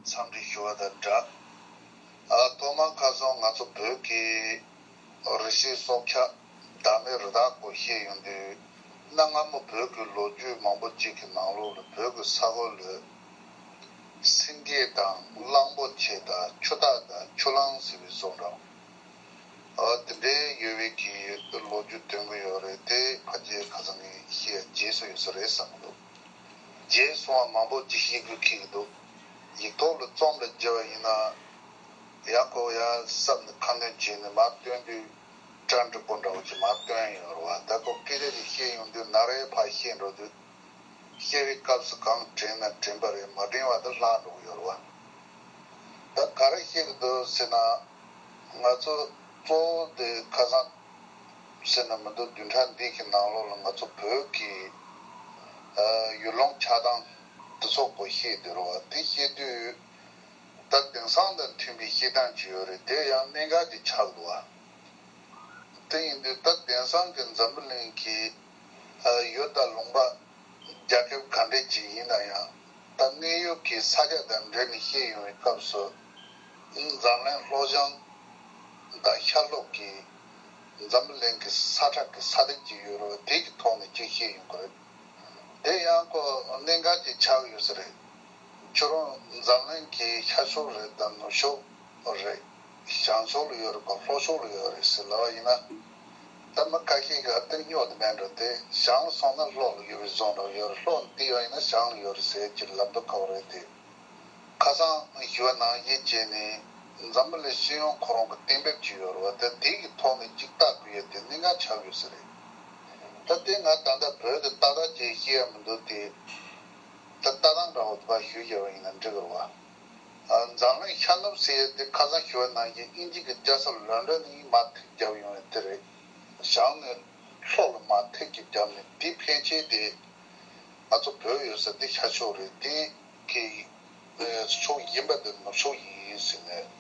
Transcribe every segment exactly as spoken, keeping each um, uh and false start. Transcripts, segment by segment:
འཚམས་འདྲི་ཞུ་བ་དང་སྦྲགས། ཨ་ཐོག་མར་ཁ་སང་ང་ཚོ་བོད་ཀྱི་རི་བྱེད་སྲོག་ཆགས་བདག་མེད་རི་དྭགས་སྐོར་བཤད་ཡོང་དུས། གནའ་སྔ་མོ་བོད་ཀྱི་ལོ་རྒྱུས་མང་པོ་ཅིག་གི་ནང་ལོགས་ལ་བོད་ཀྱི་ས་གོ་ལ་སེང་གེ་དང་གླང་པོ་ཆེ་དང་ཆུ་སྟག་དང་ཆུ་གླང་ཟེར་བའི་བཟོ་འདྲ། ཨ་དེ་འདྲའི་ཡོད་པའི་གི་ལོ་རྒྱུས་སྟོན་གི་ཡོད་རེད་དེ། ཕལ་ཆེར་ཁ་སང་ངས་བཤད་རྗེས་སུ་ཡོད་ས་རེད་བསམ་གི་འདུག་རྗེས་སུ་ཡང་མང་པོ་ཅིག་བཤད་དགོས་ཁེལ་གི་འདུག་ཡིག་ཐོག་ལ་རྩོམ་ལ་བརྒྱབ་པ་ཡིན་ན། ཡང་ཁོ་ཡ་བསམ་ནས་ཁ་སྣོན་བྱས་ནས་མར་སྟོན་དུས་སྐྲ་འགྲིག་པོ་འདྲ་བོ་ཅིག་མར་སྟོན་ཡོད་རེད་བ། ད་ཁོ་སྐད་ཆ་ཅིག་བཤད་ཡོང་དུས་ན་རེ་ཕར་བཤད་འགྲོ་དུས། བཤད་པའི་སྐབས་སུ་གང་དྲན་ན་དྲན་པ་རེད། མ་དྲན་པ་དེ་ལྷག་འགྲོ་གི་ཡོད་རེད་བ། ད་ག་རེ་བཤད་གི་འདུག་ཟེར་ན། ང་ཚོ་གཙོ་བོ་དེ་ཁ་སང་ཟེར་ན་མི་འདུག་བདུན་ཕྲག་འདི་གི་ནང་ལོགས་ལ་ང་ཚོ་བོད་ཀྱི་ཨ་ཡུལ་ལུང་ཆགས་སྟངས་དེ་ཚོ་སྐོར་བཤད་བསྡད་རེད་བ། དེ་བཤད་དུས་ད་དེང་སང་དང་མཐུན་པའི་བཤད་སྟངས་ཅིག་ཡོད་རེད། དེ་ཡང་གནད་འགག་ཅིག་ཆགས་འདུག་བ། དེ་ཡིན་དུས་ད་དེང་སང་གི་འཛམ་བུ་གླིང་གི་ཨ་ཡུལ་དང་ལུང་པ་རྒྱལ་ཁབ་ག་འདྲས་ཅིག་ཡིན་ན་ཡང་། ད་གནས་ཡུལ་གྱི་ས་ཆ་དང་འབྲེལ་ནས་བཤད་ཡོང་བའི་སྐབས་སུ། འཛམ་གླིང་ལྷོ་བྱང་དང་ཤར་ལྷོ་གི་འཛམ་བུ་གླིང་གི་ས་ཁྲ་གི་ས་ཐིག་ཅིག་ཡོད་རེད་བ། དེ་གི་ཐོག་ནས་ཅིག་བཤད་ཡོང་གི་རེད། དེ་ཡང་ཁོ་གནད་འགག་ཅིག་ཆགས་ཡོད་ས་རེད། ཁྱོད་རང་འཛམ་གླིང་གི་ཤར་ཕྱོགས་རེད་དང་ནུབ་ཕྱོགས་རེད། བྱང་ཕྱོགས་ལ་ཡོད་རེད་པ་ལྷོ་ཕྱོགས་ལ་ཡོད་རེད་ཟེར་ལབ་པ་ཡིན་ན། ད་མི་ཁ་ཤས་ཀྱིས་ཨ་དེ་རྙོག་དེ་མེད་འགྲོ་དེ། བྱང་ལ་སོང་ན་ལྷོ་ལ་ཡོད་པའི་བཟོ་འདྲ་ཡོད་རེད། ལྷོ་ལ་བལྟས་པ་ཡིན་ན་བྱང་ལ་ཡོད་རེད་ཟེར་གྱི་ལབ་འདུག་ཁ་བ་རེད་དེ། ཁ་སང་ཞུ་བ་ནང་བཞིན་བྱས་ནས་འཛམ་བུ་གླིང་སྤྱི་ཡོངས་ཁོ་རང་གི་གཏན་འབེབས་ཅིག་ཡོད་རེད་བ། ད་དེ་གི་ཐོག་ནས་ཅིག་ལྟ་དགོས་ཡ་དེ་གནད་འགག་ཆགས་ཡོད་ས་རེད། ད་དེ་ང་ད་ལྟ་བོད་དེ་ཏག་ཏག་ཅིག་ཤེས་ཡ་མི་འདུག་དེ། ད་ལྟ་སྟངས་འདྲ་བོ་དེ་བ་ཞུས་བཞག་པ་ཡིན་ན་འགྲིག་གི་རེད་བ། ཨ་འཛམ་གླིང་ཤར་ནུབ་ཟེར་ཡ་དེ་ཁ་སང་ཞུ་བ་ནང་བཞིན་དབྱིན་ཇི་གི་རྒྱལ་ས་ལོན་ཌོན་ནས་མར་ཐེངས་བརྒྱབ་ཡོང་བ་དེ་རེད། བྱང་ནས་ལྷོ་ལ་མར་ཐེངས་ཅིག་བརྒྱབ་ནས་དེའི་ཕན་ཆད་དེ་ང་ཚོ་བོད་ཡོད་ས་དེ་ཤར་ཕྱོགས་རེད། དེ་གི་ཕྱོགས་ཡིན་པ་དེ་ནུབ་ཕྱོགས་ཡིན་ཟེར་ནས།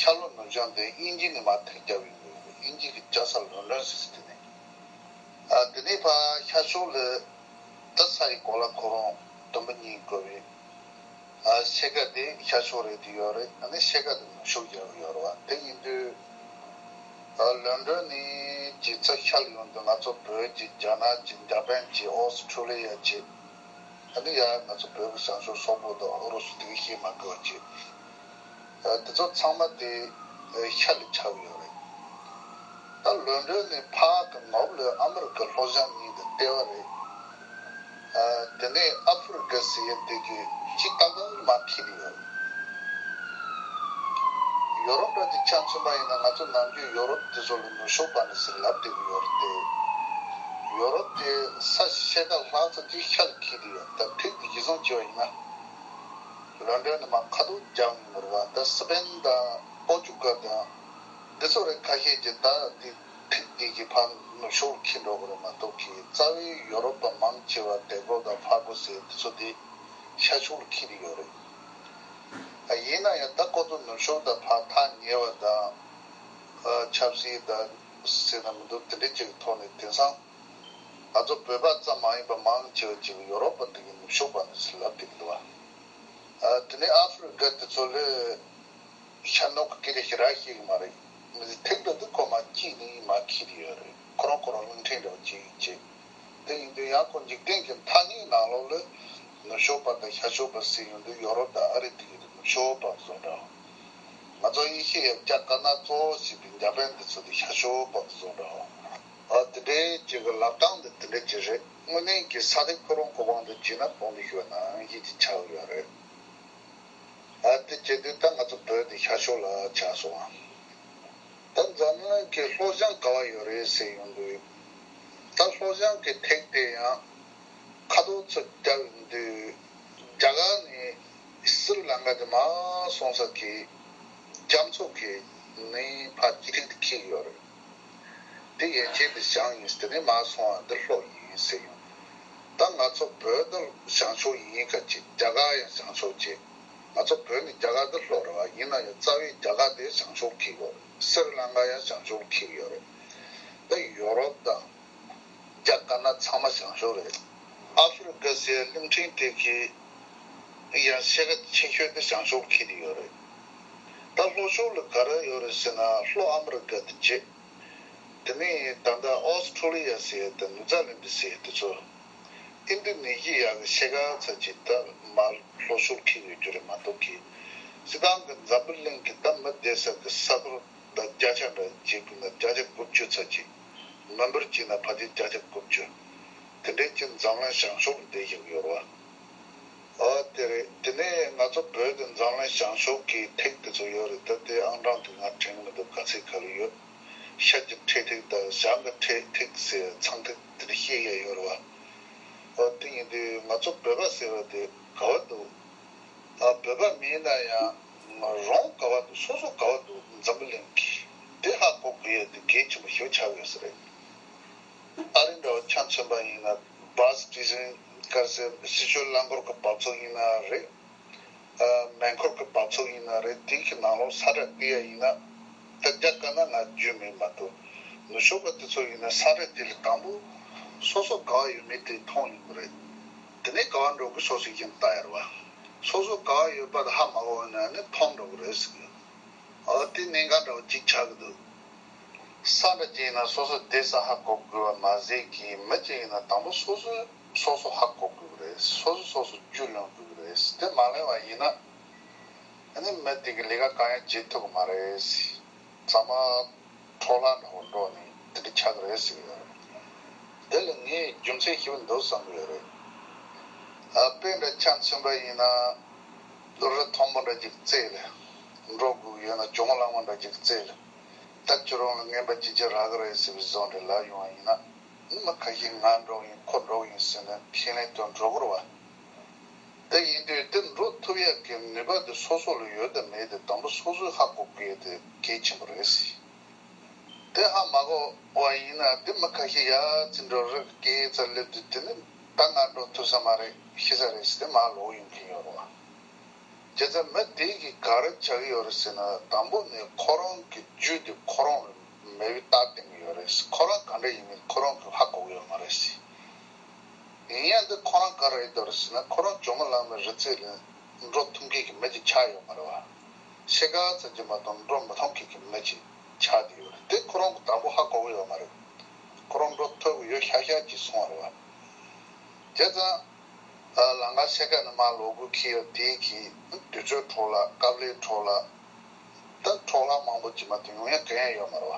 ཤར་ལྷོ་ནུབ་བྱང་དེ་དབྱིན་ཇི་ནས་མར་ཐེངས་བརྒྱབ་ཡོང་གི་ཡོད་རེད། དབྱིན་ཇི་གི་རྒྱལ་ས་ལོན་ཌོན་ཟེར་ས་དེ་ནས། ཨ་དེ་ནས་ཕར་ཤར་ཕྱོགས་ལ་ད་ས་ཡི་གོ་ལ་ཁོ་རང་དུམ་བུ་གཉིས་བགོས་པའི་ཨ་ཕྱེད་ཀ་དེ་ཤར་ཕྱོགས་རེད་དེ་ཡོད་རེད། ཨ་ནི་ཕྱེད་ཀ་དེ་ནུབ་ཕྱོགས་རྒྱག་གི་ཡོད་རེད་བ། དེ་ཡིན་དུས་ཨ་ལོན་ཌོན་ནས་ཇི་ཚ་ཤར་ལ་ཡོང་དུས་ང་ཚོ་བོད་ཀྱི་རྒྱ་ནག་གི་འཇར་པན་གྱི་ཨོ་སི་ཁྲུ་ལི་ཡ་གྱི། ཨ་ནི་ཡ་ང་ཚོ་བོད་ཀྱི་བྱང་ཕྱོགས་སོག་པོ་དང་ཨུ་རུ་སུ་དེ་ག་ཤེས་མ་དགོས་ཀྱི། ཨ་དེ་ཚོ་ཚང་མ་དེ་ཨ་ཤར་ལ་ཆགས་ཡོད་རེད། ད་ལོན་ཌོན་ནས་ཕར་གི་ནུབ་ལ་ཨ་མི་རི་ཀ་ལྷོ་བྱང་གཉིས་དེ་ལྟེ་བ་རེད། ཨ་དེ་ནས་ཨ་ཧྥེ་རི་ཀ་ཟེར་ཡ་དེ་གི་སྤྱི་ཏག་ཏག་མར་འཁེལ་གྱི་ཡོད་རེད། ཡོ་རོབ་འདྲ་དེ་ཆ་མཚོན་པ་ཡིན་ན་ང་ཚོ་ནམ་རྒྱུན་ཡོ་རོབ་དེ་ཚོ་ལ་ནུབ་ཕྱོགས་པ་ནི་ཟེར་ལབ་བསྡད་ཀྱི་ཡོད་རེད་དེ། ཡོ་རོབ་དེ་ས་ཕྱེད་ཀ་ལྷག་ཙམ་ཅིག་ཤར་འཁེལ་གྱི་ཡོད། ད་ཐིག་དེ་གཞི་བཟུང་བྱས་པ་ཡིན་ན། ལོན་ཌོན་ནས་མར་ཁ་ཐུག་རྒྱབ་ཡོང་གི་རེད་བ། ད་སི་པེན་དང་པོར་ཅུ་གལ་དང་འདི་ཚོ་རེད། ཁ་ཤས་ཀྱིས་ད་འདི་ཐིག་འདི་གི་ཕར་ནུབ་ཕྱོགས་ལ་འཁེལ་འགྲོ་གི་རེད་མ་གཏོགས་ཀྱི། རྩ་བའི་ཡོ་རོབ་པ་མང་ཆེ་བ་ཏེ་གོ་དང་ཕར་གོ་ཟེར་འདི་ཚོ་དེ་ཤར་ཕྱོགས་ལ་འཁེལ་གྱི་ཡོད་རེད། ཨ་ཡིན་ན་ཡང་ད་ཁོ་ཚོ་ནུབ་ཕྱོགས་དང་ཕར་ཐག་ཉེ་བ་དང་། ཨ་ཆབ་སྲིད་དང་ཟེར་ན་མི་འདུག་དེ་འདྲ་ཅིག་གི་ཐོག་ནས་དེང་སང་ང་ཚོ་བོད་པ་ཙམ་མ་ཡིན་པ་མང་ཆེ་བ་ཅིག་ཡོ་རོབ་པ་དེ་གི་ནུབ་ཕྱོགས་པ་ནི་ཟེར་ལབ་བསྡད་ཀྱི་འདུག་བ། ཨ་དེ་ནས་ཨ་ཧྥེ་རི་ཀ་དེ་ཚོ་ལ་ཤར་ནུབ་ཀྱི་སྐད་ཆ་ཞེ་དྲག་ཤེས་ཀྱི་མ་རེད། མི་ཚེ་ཐེངས་འདྲ་དུ་ཁོ་མ་སྐྱིད་ནི་མ་ཁྱི་དེ་ཡོད་རེད། ཁོ་རང་ཁོ་རང་རླུང་འཕྲིན་འདྲ་བ་ཅིག་བྱེད། དེ་ཡིན་དུས་ཡང་ཁོ་འཇིག་རྟེན་གྱི་ཐ་སྙད་ནང་ལོགས་ལ་ནུབ་ཕྱོགས་པ་དང་ཤར་ཕྱོགས་པ་ཟེར་ཡོང་དུས་ཡོ་རོབ་དང་ཨ་རི་དེ་གི་ནུབ་ཕྱོགས་པ་བཟོ་འདྲ། ང་ཚོ་ཨེ་ཤེ་ཡ་རྒྱ་དཀར་ནག་གཙོ་བོ་བྱེད་པའི་འཇར་པན་དེ་ཚོ་དེ་ཤར་ཕྱོགས་པ་བཟོ་འདྲ། ཨ་དེ་འདྲའི་ཅིག་གི་ལབ་སྟངས་དེ་དེ་འདྲ་ཅིག་རེད། དངོས་གནས་ཀྱི་ས་ཐིག་ཁོ་རང་གོ་འཕང་དུ་བྱས་ན་གོང་དུ་ཞུས་པ་ནང་བཞིན་ཅིག་ཆགས་ཡོད་རེད། ཨ་དེ་བྱེད་དུས་ད་ང་ཚོ་བོད་དེ་ཤར་ཕྱོགས་ལ་ཆགས་སོང་ཨ། ད་འཛམ་གླིང་གི་ལྷོ་བྱང་ག་བ་ཡོད་རེད་ཟེར་ཡོང་དུས། ད་ལྷོ་བྱང་གི་ཐིག་དེ་ཡང་ཁ་དོག་ཚོ་རྒྱབ་ཡོང་དུས། རྒྱ་གར་ནས་སི་རི་ལང་ཀ་དེ་མར་སོང་ས་གི་རྒྱ་མཚོ་གི་ནི་ཕར་སྤྱི་ཐིག་དེ་འཁེལ་ཡོད་རེད། དེ་ཡན་ཆད་དེ་བྱང་ཡིན། དེ་ནས་མར་སོང་བ་འདི་ལྷོ་ཡིན་ཟེར་ཡོང་། ད་ང་ཚོ་བོད་འདི་བྱང་ཕྱོགས་ཡིན་ཁ་ཅིག་རྒྱ་གར་ཡང་བྱང་ཕྱོགས་ཅིག་ང་ཚོ་བོད་ནི་རྒྱ་གར་འདི་ལྷོ་རེད་བ། ཡིན་ན་ཡང་རྩ་བའི་རྒྱ་གར་དེ་བྱང་ཕྱོགས་འཁེལ་ཡོད་རེད། སི་རི་ལང་ཀ་ཡང་བྱང་ཕྱོགས་འཁེལ་ཡོད་རེད། ད་ཡོ་རོབ་དང་རྒྱ་དཀར་ནག་ཚང་མ་བྱང་ཕྱོགས་རེད། ཨ་ཧྥེ་རི་ཀ་ཟེར་གླིང་ཕྲན་དེ་གི་ ཡང་ཕྱེད་ཀ་ཆེ་ཤོས་དེ་བྱང་ཕྱོགས་འཁེལ་དེ་ཡོད་རེད། ད་ལྷོ་ཕྱོགས་ལ་ག་རེ་ཡོད་རེད་ཟེར་ན་ལྷོ་ཨ་མི་རི་ཀ་དེ་བྱས། དེ་ནས་ད་ལྟ་ཨོ་སི་ཁྲུ་ལི་ཡ་ཟེར་ཡ་དེ་ནུབ་ཛ་ལན་ཌི་ཟེར་ཡ་དེ་ཚོ། ཨིན་ཌོ་ནེ་ཤི་ཡ་གི་ཕྱེད་ཀ་ཚ་ཅིག་ད་མར་ལྷོ་ཕྱོགས་འཁེལ་ཡོད་རྒྱུ་རེད་མ་གཏོགས་ཀི། སྤྱིར་བཏང་གི་འཛམ་བུ་གླིང་གི་ད་མི་བསྡད་ས་གི་ས་ཁུལ་ད་བརྒྱ་ཆ་འདྲ་བྱེད་དགོས་ན་བརྒྱ་ཆ་དགུ་བཅུ་ཚ་ཅིག་མི་འབོར་བྱས་ན་ཕལ་ཆེར་བརྒྱ་ཆ་དགུ་བཅུ། དེ་འདྲའི་ཅིག་འཛམ་གླིང་བྱང་ཕྱོགས་ལ་བསྡད་བཞག་ཡོད་རེད་བ། ཨོ་དེ་རེད། དེ་ནས་ང་ཚོ་བོད་དེ་འཛམ་གླིང་བྱང་ཕྱོགས་ཀྱི་ཐིག་དེ་ཚོ་ཡོད་རེད། ད་དེ་ཨང་གྲངས་དེ་ང་དྲན་གི་མི་འདུག་ག་ཚོད་ག་ལ་ཡོད། ཤར་གྱི་འཕྲེད་ཐིག་དང་བྱང་གི་འཕྲེད་ཐིག་ཟེར་ཚངས་ཐིག་དེ་འདྲ་བཤད་ཡ་ཡོད་རེད་བ། ཨོ་དེ་ཡིན་དུས་ང་ཚོ་བོད་པ་ཟེར་བ་དེ་ག་བ་འདུག་ཨ་བོད་པ་མིན་ན་ཡང་རང་ག་བ་འདུག་སོ་སོ་ག་བ་འདུག་འཛམ་བུ་གླིང་གི་དེ་ཧ་གོ་དགོས་ཡ་དེ་གལ་ཆེན་པོ་ཞིག་ཆགས་ཡོད་ས་རེད། ཨ་རི་འདྲ་བ་ཆ་མཚོན་པ་ཡིན་ན་བཱས་སི་ཊེ་ཤན་དཀར་གསལ་ཕྱི་ཕྱོགས་རླངས་འཁོར་གྱི་བབས་ཚུགས་ཡིན་ན་རེད། ཨ་མེ་འཁོར་གྱི་བབས་ཚུགས་ཡིན་ན་རེད། དེ་གི་ནང་ལོགས་ས་ཁྲ་བརྐོས་ཡ་ཡིན་ན་ད་རྒྱ་དཀར་ནག་ང་རྒྱུས་མེད་མ་གཏོགས་ནུབ་ཕྱོགས་པ་དེ་ཚོ་ཡིན་ན་ས་ཁྲ་དེ་ལ་དང་པོ་སོ་སོ་ག་བ་ཡོད་མེད་དེ་མཐོང་ཡོང་གི་རེད། དེ་ནས་ག་བ་འགྲོ་གི་སོ་སོ་ཡིན་ལྟ་ཡ་རེད་བ། སོ་སོ་ག་བ་ཡོད་པ་དེ་ཧ་མ་གོ་བ་ན་ནི་མཐོང་འགྲོ་གི་རེད་ཟེར་གི། ཨོ་དེ་གནད་འགག་འདྲ་བོ་གཅིག་ཆགས་ཀྱི་འདུག་ས་འདྲ་གཅིག་ཡིན་ན་སོ་སོ་བསྡད་ས་ཧ་གོ་དགོས་པ་མ་ཟད་ཀྱི་མི་གཅིག་ཡིན་ན་དང་པོ་སོ་སོས་སོ་སོ་ཧ་གོ་དགོས་ཀྱི་རེད། སོ་སོས་སོ་སོ་རྒྱུས་ལོན་དགོས་ཀྱི་རེད། དེ་མ་ལོན་པ་ཡིན་ན་ཨ་ནི་མི་དེ་གི་ལས་ཀ་གང་ཡང་བྱེད་ཐུབ་ཀྱི་མ་རེད། ཚང་མ་འཕྲོ་བརླག་འདྲ་བོ་འགྲོ་ནས་དེ་འདྲ་ཆགས་ཀྱི་རེད་ཟེར་གྱི་ཡོད་རེད། དེ་ལ་ངས་རྒྱུ་མཚན་ཞིག་འདུག་བསམ་གྱི་ཡོད་རེད། ཨ་དཔེ་འདྲ་ཆ་མཚོན་པ་ཡིན་ན། རི་མཐོན་པོ་འདྲ་ཅིག་བརྩིས་ལ་འགྲོ་དགོས་ཀྱི་ཡོད་ན་ཇོ་མོ་གླང་མ་འདྲ་ཅིག་བརྩིས་ལ་ད་ཁྱོད་རང་ལ་རྔན་པ་ཅི་ཅི་རག་གི་རེད་ཟེར་བའི་བཟོ་འདྲ་ལབ་ཡོང་བ་ཡིན་ན་མི་ཁ་ཤས་ང་འགྲོ་གི་ཡིན་ཁོ་འགྲོ་གི་ཡིན་ཟེར་ནས་ཁས་ལེན་དུ་འགྲོ་གི་རེད་བ། དེ་ཡིན་དུས་དེ་འགྲོ་ཐུབ་ཡག་གི་ནུས་པ་དེ་སོ་སོ་ལ་ཡོད་དམ་མེད་དེ་དང་པོ་སོ་སོས་ཧ་གོ་དགོས་ཡག་དེ་གལ་ཆེན་པོ་རེད། དེ་ཧ་མ་གོ་བ་ཡིན་ན་དེ་མི་ཁ་ཤས་ཡ་ཚིག་འགྲོ་རི་སྐེ་ཚ་སླེབས་དུས་དེ་ནི་ད་ང་འགྲོ་ཐུབ་ས་མ་རེད་ཤི་ས་རེད་ཟེར་ཏེ་མར་ལོག་ཡོང་གི་ཡོད་རེད་བ། བྱས་ཙང་མི་དེ་གིས་ག་རེ་བྱ་གི་ཡོད་རེད་ཟེར་ན་དང་པོ་ནས་ཁོ་རང་གི་རྒྱུད་དེ་ཁོ་རང་ལ་མེད་པའི་རྟགས་བསྟན་གི་ཡོད་རེད། ཁོ་རང་ག་འདྲ་ཡིན་མིན་ཁོ་རང་གིས་ཧ་གོ་གི་ཡོད་མ་རེད་ཟེར། ཡིན་ཡང་འདི་ཁོ་རང་ག་རེ་ཡོད་རེད་ཟེར་ན་ཁོ་རང་ཇོ་མོ་གླང་མའི་རི་རྩེ་ལ་འགྲོ་ཐུབ་མཁན་གྱི་མི་ཅིག་ཆགས་ཡོད་མ་རེད་བ། ཕྱེད་ཀ་ཙམ་གྱིས་མ་གཏོགས་འགྲོ་མི་ཐུབ་མཁན་གྱི་མི་ཅིག་ཆགས་བསྡད་ཡོད་རེད། དེ་ཁོ་རང་གིས་དང་པོ་ཧ་གོ་གི་ཡོད་མ་རེད། ཁོ་རང་འགྲོ་ཐུབ་ཀྱི་ཡོད་ཤག་ཤག་ཅིག་གསུངས་པ་རེད་བ། བྱས་ཙང་། ལམ་ཁ་ཕྱེད་ཀ་ནས་མར་ལོག་དགོས་ཁེལ་ཡོད་དེ་གི་དུས་ཚོད་འཕྲོ་བརླག་སྐབས་ལས་འཕྲོ་བརླག་ད་འཕྲོ་བརླག་མང་པོ་ཅིག་མ་གཏོགས་ཡོང་ཡ་གང་ཡང་ཡོད་མ་རེད་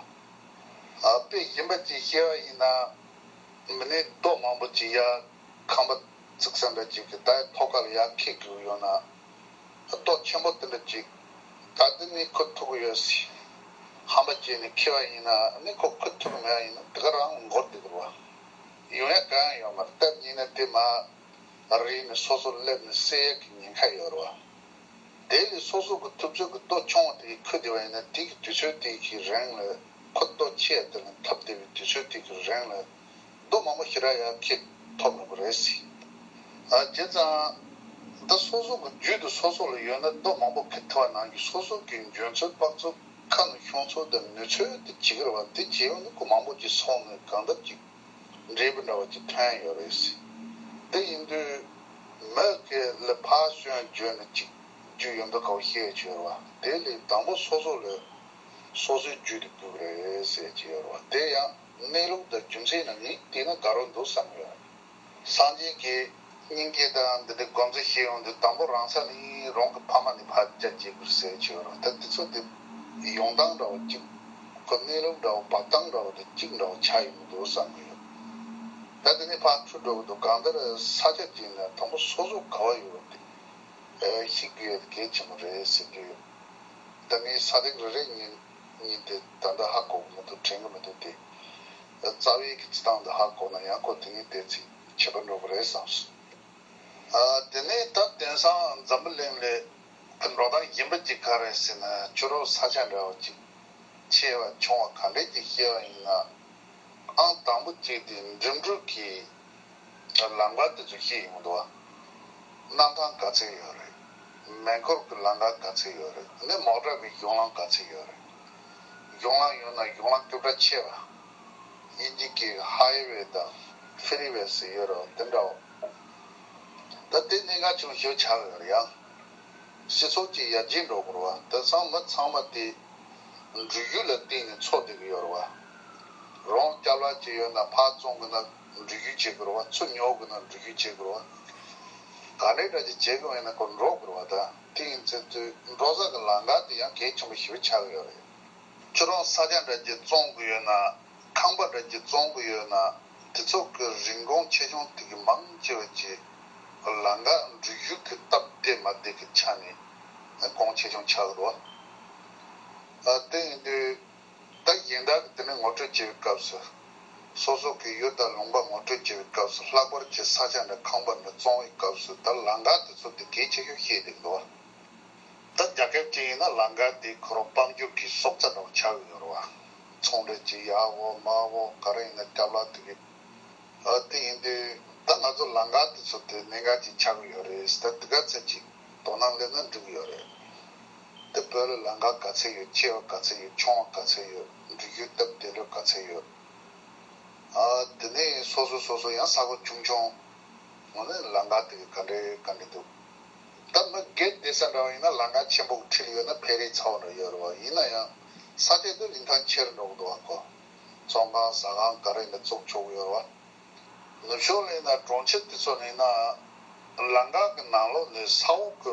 བ། དཔེ་གཞན་པ་ཅིག་བཤད་པ་ཡིན་ན། མི་ནི་རྡོ་མང་པོ་ཅིག་ཡར་ཁང་པ་བརྩིགས་ས་འདྲ་ཅིག་གི་ད་ཐོག་ཁ་ལ་ཡར་འཁྱེར་དགོས་ཡོད་ན། རྡོ་ཆེན་པོ་དེ་འདྲ་ཅིག་ད་དེ་ནི་ཁུར་ཐུབ་ཀྱི་ཡོད་སྲིད། ཧམ་པ་བྱས་ནས་འཁྱེར་བ་ཡིན་ན་ནི་ཁོ་ཁུར་ཐུབ་ཀྱི་མེད་པ་ཡིན་ན་དེ་ག་རང་འགོར་བསྡད་ཀྱི་རེད་བ། ཡོང་ཡ་གང་ཡང་ཡོད་མ་རེད། སྟབས་ཉེས་ན་དེ་མ་རེད་ནས་སོ་སོ་སླེབས་ནས་བསད་ཡ་གི་ཉེན་ཁ་ཡོད་རེད་བ། དེ་ལས་སོ་སོ་གི་ཐུབ་ཚོད་ཀྱི་ལྟོ་ཆུང་བ་དེ་ཁུར་བསྡད་པ་ཡིན་ན་དེ་གི་དུས་ཚོད་དེ་གི་རིང་ལ་ཁོ་ལྟོ་ཆེ་ཡ་དེ་ལ་འཐབ་བསྡད་པའི་དུས་ཚོད་དེ་གི་རིང་ལ་རྡོ་མང་པོ་ཞེ་དྲག་ཡར་འཁྱེར་ཐུབ་ཡོང་གི་རེད་ཟེར། ཨ་བྱས་ཙང་ད་སོ་སོ་གི་རྒྱུད་དུ་སོ་སོ་ལ་ཡོད་ན་རྡོ་མང་པོ་འཁྱེར་ཐུབ་པ་ནང་གི་སོ་སོ་གི་འཇོན་ཚོད་དཔག་ཚོད་ཁ་ནས་ཤོང་ཚོད་དང་ནུས་ཚོད་དེ་བྱེད་ཀྱི་རེད་བ། དེ་བྱེད་ཡོང་ན་ཁོ་མང་པོ་ཅིག་སོང་ནས་གང་ལྟར་ཅིག་འབྲས་བུ་འདྲ་བ་ཅིག་ཐོན་ཡོད་རེད་ཟེར། དེ་ཡིན་དུས་མི་སྒེར་ལ་ཕར་སོན་བརྗོད་ནས་ཅིག་རྒྱུ་ཡོད་མདོག་ཁ་པོ་བཤད་ཆོག་རེད་བ། དེ་ལས་དང་པོ་སོ་སོ་ལ་སོ་སོའི་རྒྱུད་དུ་འདུག་རེད་ཟེར་གྱི་ཡོད་རེད་བ། དེ་ཡང་གནས་ལུགས་དང་རྒྱུ་མཚན་ནང་ངས་བལྟས་ན་དགའ་རབ་འདུག་བསམ་ཡོད། སངས་རྒྱས་ཀྱི་སྙིང་རྗེ་དང་འདི་འདྲའི་སྒོམ་རྩིས་བྱེད་ཡོང་དུས་དང་པོ་རང་ས་ནས་རང་གི་ཕ་མ་ནས་ཕར་རྒྱ་བསྐྱེད་དགོས་ཟེར་གྱི་ཡོད་རེད། ད་དེ་ཚོ་དེ་ཡོང་སྟངས་འདྲ་བོ་གཅིག་ཁོ་གནས་ལུགས་འདྲ་བོ་འབབ་སྟངས་འདྲ་བོ་དེ་གཅིག་འདྲ་བོ་ཆགས་ཡོང་གི་འདུག་བསམ་གྱི་ཡོད། ད་དེ་ནས་ཕར་འཕྲོས་འགྲོ་གི་འདུག་གང་ལྟར་ས་ཆ་གཅིག་ནས་དང་པོ་སོ་སོ་ག་བ་ཡོད་པ་དེ་ཤེས་དགོས་ཡ་དེ་གལ་ཆེན་པོ་རེད་ཟེར་གྱི་ཡོད། ད་ངས་ས་སྟེང་རེ་རེ་ཉིན་ཉིན་དེ་ད་ལྟ་ཧ་གོ་གི་མི་འདུག་དྲན་གི་མི་འདུག་སྟེ། རྩ་བའི་གི་རྩི་སྟངས་འདི་ཧ་གོ་ན་ཡང་ཁོ་དེ་ཉིད་དེ་ཚིག་ཁྱད་པར་འགྲོ་གི་རེད་བསམ་སོང་། ཨ་དེ་ནས་ད་དེང་སང་འཛམ་བུ་གླིང་ལ་འགྲོ་སྟངས་གཞན་པ་ཅིག་ག་རེ་ཟེར་ན་ཕྱི་རོལ་ས་ཆ་འདྲ་བོ་ཅིག་ཆེ་བ་ཆུང་བ་ག་འདྲས་ཅིག་བཤད་པ་ཡིན་ན། ཨང་དང་པོ་གཅིག་དེ་འགྲིམ་འགྲུལ་གྱི་ལམ་ཁ་དེ་ཚོ་ཤེས་ཡོང་འདུག་བ། གནམ་ཐང་ག་ཚད་ཡོད་རེད། མེ་འཁོར་གྱི་ལམ་ཁ་ག་ཚད་ཡོད་རེད། ཨ་ནི་མོ་ཊ་གི་གཞུང་ལམ་ག་ཚད་ཡོད་རེད། གཞུང་ལམ་ཡོད་ན་གཞུང་ལམ་རྐུབ་བཀྲ་ཆེ་བ། དབྱིན་ཇི་སྐད་ཀྱི་ཧའི་ཝེ་དང་ཧྥི་རི་ཝེ་ཟེར་ཡོད་རེད་བ། དེ་འདྲ་བོ། ད་དེ་གནད་འགག་ཆེན་པོ་ཞིག་ཆགས་ཡོད་རེད་ཡ། སྤྱི་ཚོགས་ཀྱི་ཡར་རྒྱས་འགྲོ་དགོས་རེད་བ། དེང་སང་མི་ཚང་མ་དེ་འགྲུལ་བཞུད་ལ་བརྟེན་ནས་འཚོ་བསྡད་ཀྱི་ཡོད་རེད་བ། རང་སྐྱབས་ལ་ཅིག་ཡོད་ན་ཕར་བཙོང་གི་ན་འགྲུལ་བཞུད་བྱེད་དགོས་རེད་བ། ཚུར་ཉོ་དགོས་ན་འགྲུལ་བཞུད་བྱེད་དགོས་རེད་བ། ག་འདྲའི་འདྲ་ཅིག་བྱེད་དགོས་ཡིན་ན་ཁོ་འགྲོ་དགོས་རེད་བ། ད་དེ་ཡིན་ཚེ་དུས་འགྲོ་ས་གི་ལམ་ཁ་དེ་ཡང་གལ་ཆེན་པོ་ཞིག་ཆགས་ཀྱི་ཡོད་རེད། ཁྱོད་རང་ས་ཆ་འདྲ་ཅིག་བཙོང་གི་ཡོད་ན། ཁང་པ་འདྲ་ཅིག་བཙོང་གི་ཡོད་ན། དེ་ཚོ་གི་རིན་གོང་ཆེ་ཆུང་དེ་གི་མང་ཆེ་བ་ཅིག་ལམ་ཁ་འགྲུལ་བཞུད་ཀྱི་སྟབས་བདེ་མ་བདེ་གི་ཆ་ནས་གོང་ཆེ་ཆུང་ཆགས་འདུག་ཨ། དེ་ཡིན་དུས་ད་གཞན་དག་གི་དེ་ནས་ངོ་སྤྲོད་བྱེད་པའི་སྐབས་སུ། སོ་སོ་གི་ཡུལ་དང་ལུང་པ་ངོ་སྤྲོད་བྱེད་པའི་སྐབས་སུ། ལྷག་པར་གྱི་ས་ཆ་འདྲ་ཁང་པ་འདྲ་བཙོང་བའི་སྐབས་སུ་ད་ལམ་ཁ་དེ་ཚོ་དེ་གལ་ཆེ་ཤོས་བཤད་བསྡད་འདུག་ད་རྒྱ་སྐད་ཅིག་ཡིན་ན་ལམ་ཁ་དེ་ཁོ་རང་དཔལ་འབྱོར་གྱི་སྲོག་རྩ་འདྲ་བོ་ཆགས་ཀྱི་ཡོད་རེད་བ། ཚོང་འབྲེལ་གྱི་ཡག་པོ་དམའ་བོ་ག་རེ་ཡིན་ན་སྐྱབས་ལ་དེ་གི། ཨ། དེ་ཡིན་དུས་ད་ང་ཚོ་ལམ་ཁ་དེ་ཚོ་དེ་གནད་འགག་ཅིག་ཆགས་ཀྱི་ཡོད་རེད། ད་དེ་ག་ཚད་ཅིག་དོ་སྣང་སླེབས་ན་འགྲིག་གི་ཡོད་རེད། དེ་བོད་ལ་ལམ་ཁ་ག་ཚད་ཡོད། ཆེ་བ་ག་ཚད་ཡོད། ཆུང་བ་ག་ཚད་ཡོད། འགྲུལ་བཞུད་སྟབས་བདེ་ལོས་ག་ཚད་ཡོད། ཨ། དེ་ནས་སོ་སོ་སོ་སོ་ཡང་ས་གོ་ཆུང་ཆུང་། འོ་ན་ལམ་ཁ་དེ་ག་འདྲས་ག་འདྲས་འདུག་ད་མི་སྒེར་བསྡད་ས་འདྲ་བ་ཡིན་ན་ལམ་ཁ་ཆེན་པོ་ཁྲིད་ཡོད་ན་ཕན་རེ་ཚ་བོ་འདྲ་ཡོད་རེད་བ། ཡིན་ན་ཡང་ས་ཆ་དེ་རིན་ཐང་ཆེ་རུ་འགྲོ་གི་འདུག་བ་ཁོ། ཚོང་ཁང་ཟ་ཁང་ག་རེ་ཡིན་ན་བཙུགས་ཆོག་གི་ཡོད་རེད་བ། ནུབ་ཕྱོགས་ལ་ཡིན་ན་གྲོང་ཁྱེར་དེ་ཚོ་ལ་ཡིན་ན། ལམ་ཁ་གི་ནང་ལོགས་ནས་ས་འོག་གི་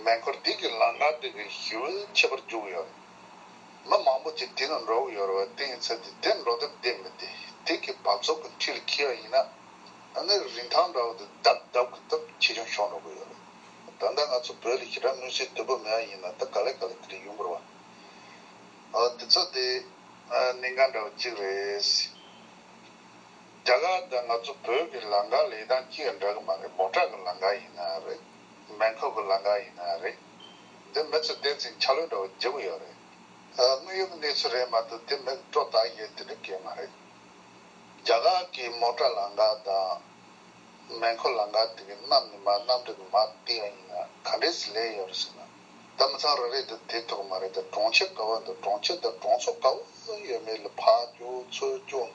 མེ་འཁོར་དེ་གི་ལམ་ཁ་དེ་གི་ཞེ་པོ་ཁྱད་པར་འཇུག་ཡོད་རེད། མི་མང་པོ་ཅིག་དེ་ནང་འགྲོ་གི་ཡོད་རེད་བ། དེ་ཡིན་ཚེ་དེ་དེ་འགྲོ་ཐབས་དེ་མི་དེ་དེ་གི་བབ་ཚོགས་ཀྱི་འཁྲིས་ལ་འཁེལ་བ་ཡིན་ན། ཨ་ནི་རིན་ཐང་འདྲ་བོ་དེ་ལྡབ་ལྡབ་ཀྱི་སྟབས་ཆེ་ཆུང་ཤོར་འགྲོ་གི་ཡོད་རེད། ད་ལྟ་ང་ཚོ་བོད་ལ་ཞེ་དྲག་མངོན་གསལ་དོད་པོ་མེད་པ་ཡིན་ན་ད་ག་ལེ་ག་ལེ་དེ་འདྲ་ཡོང་གི་རེད་བ། ཨ། དེ་ཚོ་དེ་གནད་འགག་འདྲ་བོ་གཅིག་རེད། རྒྱ་གར་དང་ང་ཚོ་བོད་ཀྱི་ལམ་ཁ་ལས་སྟངས་གཅིག་འདྲ་གི་མ་རེད། མོ་ཊ་གི་ལམ་ཁ་ཡིན་ན་རེད། མེ་འཁོར་གི་ལམ་ཁ་ཡིན་ན་རེད། འདི་མི་ཚོ་བསྡད་ཚེ་ཆ་ལུགས་འདྲ་བོ་བརྗེ་པོ་ཡོད་རེད། ཨ། དངོས་ཡོད་ཀྱི་གནས་ཚུལ་རེད་མ་གཏོགས་དེ་མི་སྤྲོ་ད་ཡོད་དེ་འདྲ་གང་ཡང་མ་རེད། རྒྱ་གར་གྱི་མོ་ཊ་ལམ་ཁ་དང་མེ་འཁོར་ལམ་ཁ་དེ་གི་གནམ་ནས་མར་གནམ་གྲུ་གི་མར་བལྟས་པ་ཡིན་ན་ག་འདྲས་སེ་ལས་ཡོད་རེད་ཟེར་ན། ད་མི་ཚང་རེ་རེ་དེ་དེ་ཐུག་མ་རེད། ད་གྲོང་ཁྱེར་ག་བ་འདུག་གྲོང་ཁྱེར་དང་གྲོང་ཚོ་ག་བ་ཡོད་མེད་ལ་ཕར་རྒྱུག་ཚུར་རྒྱུག་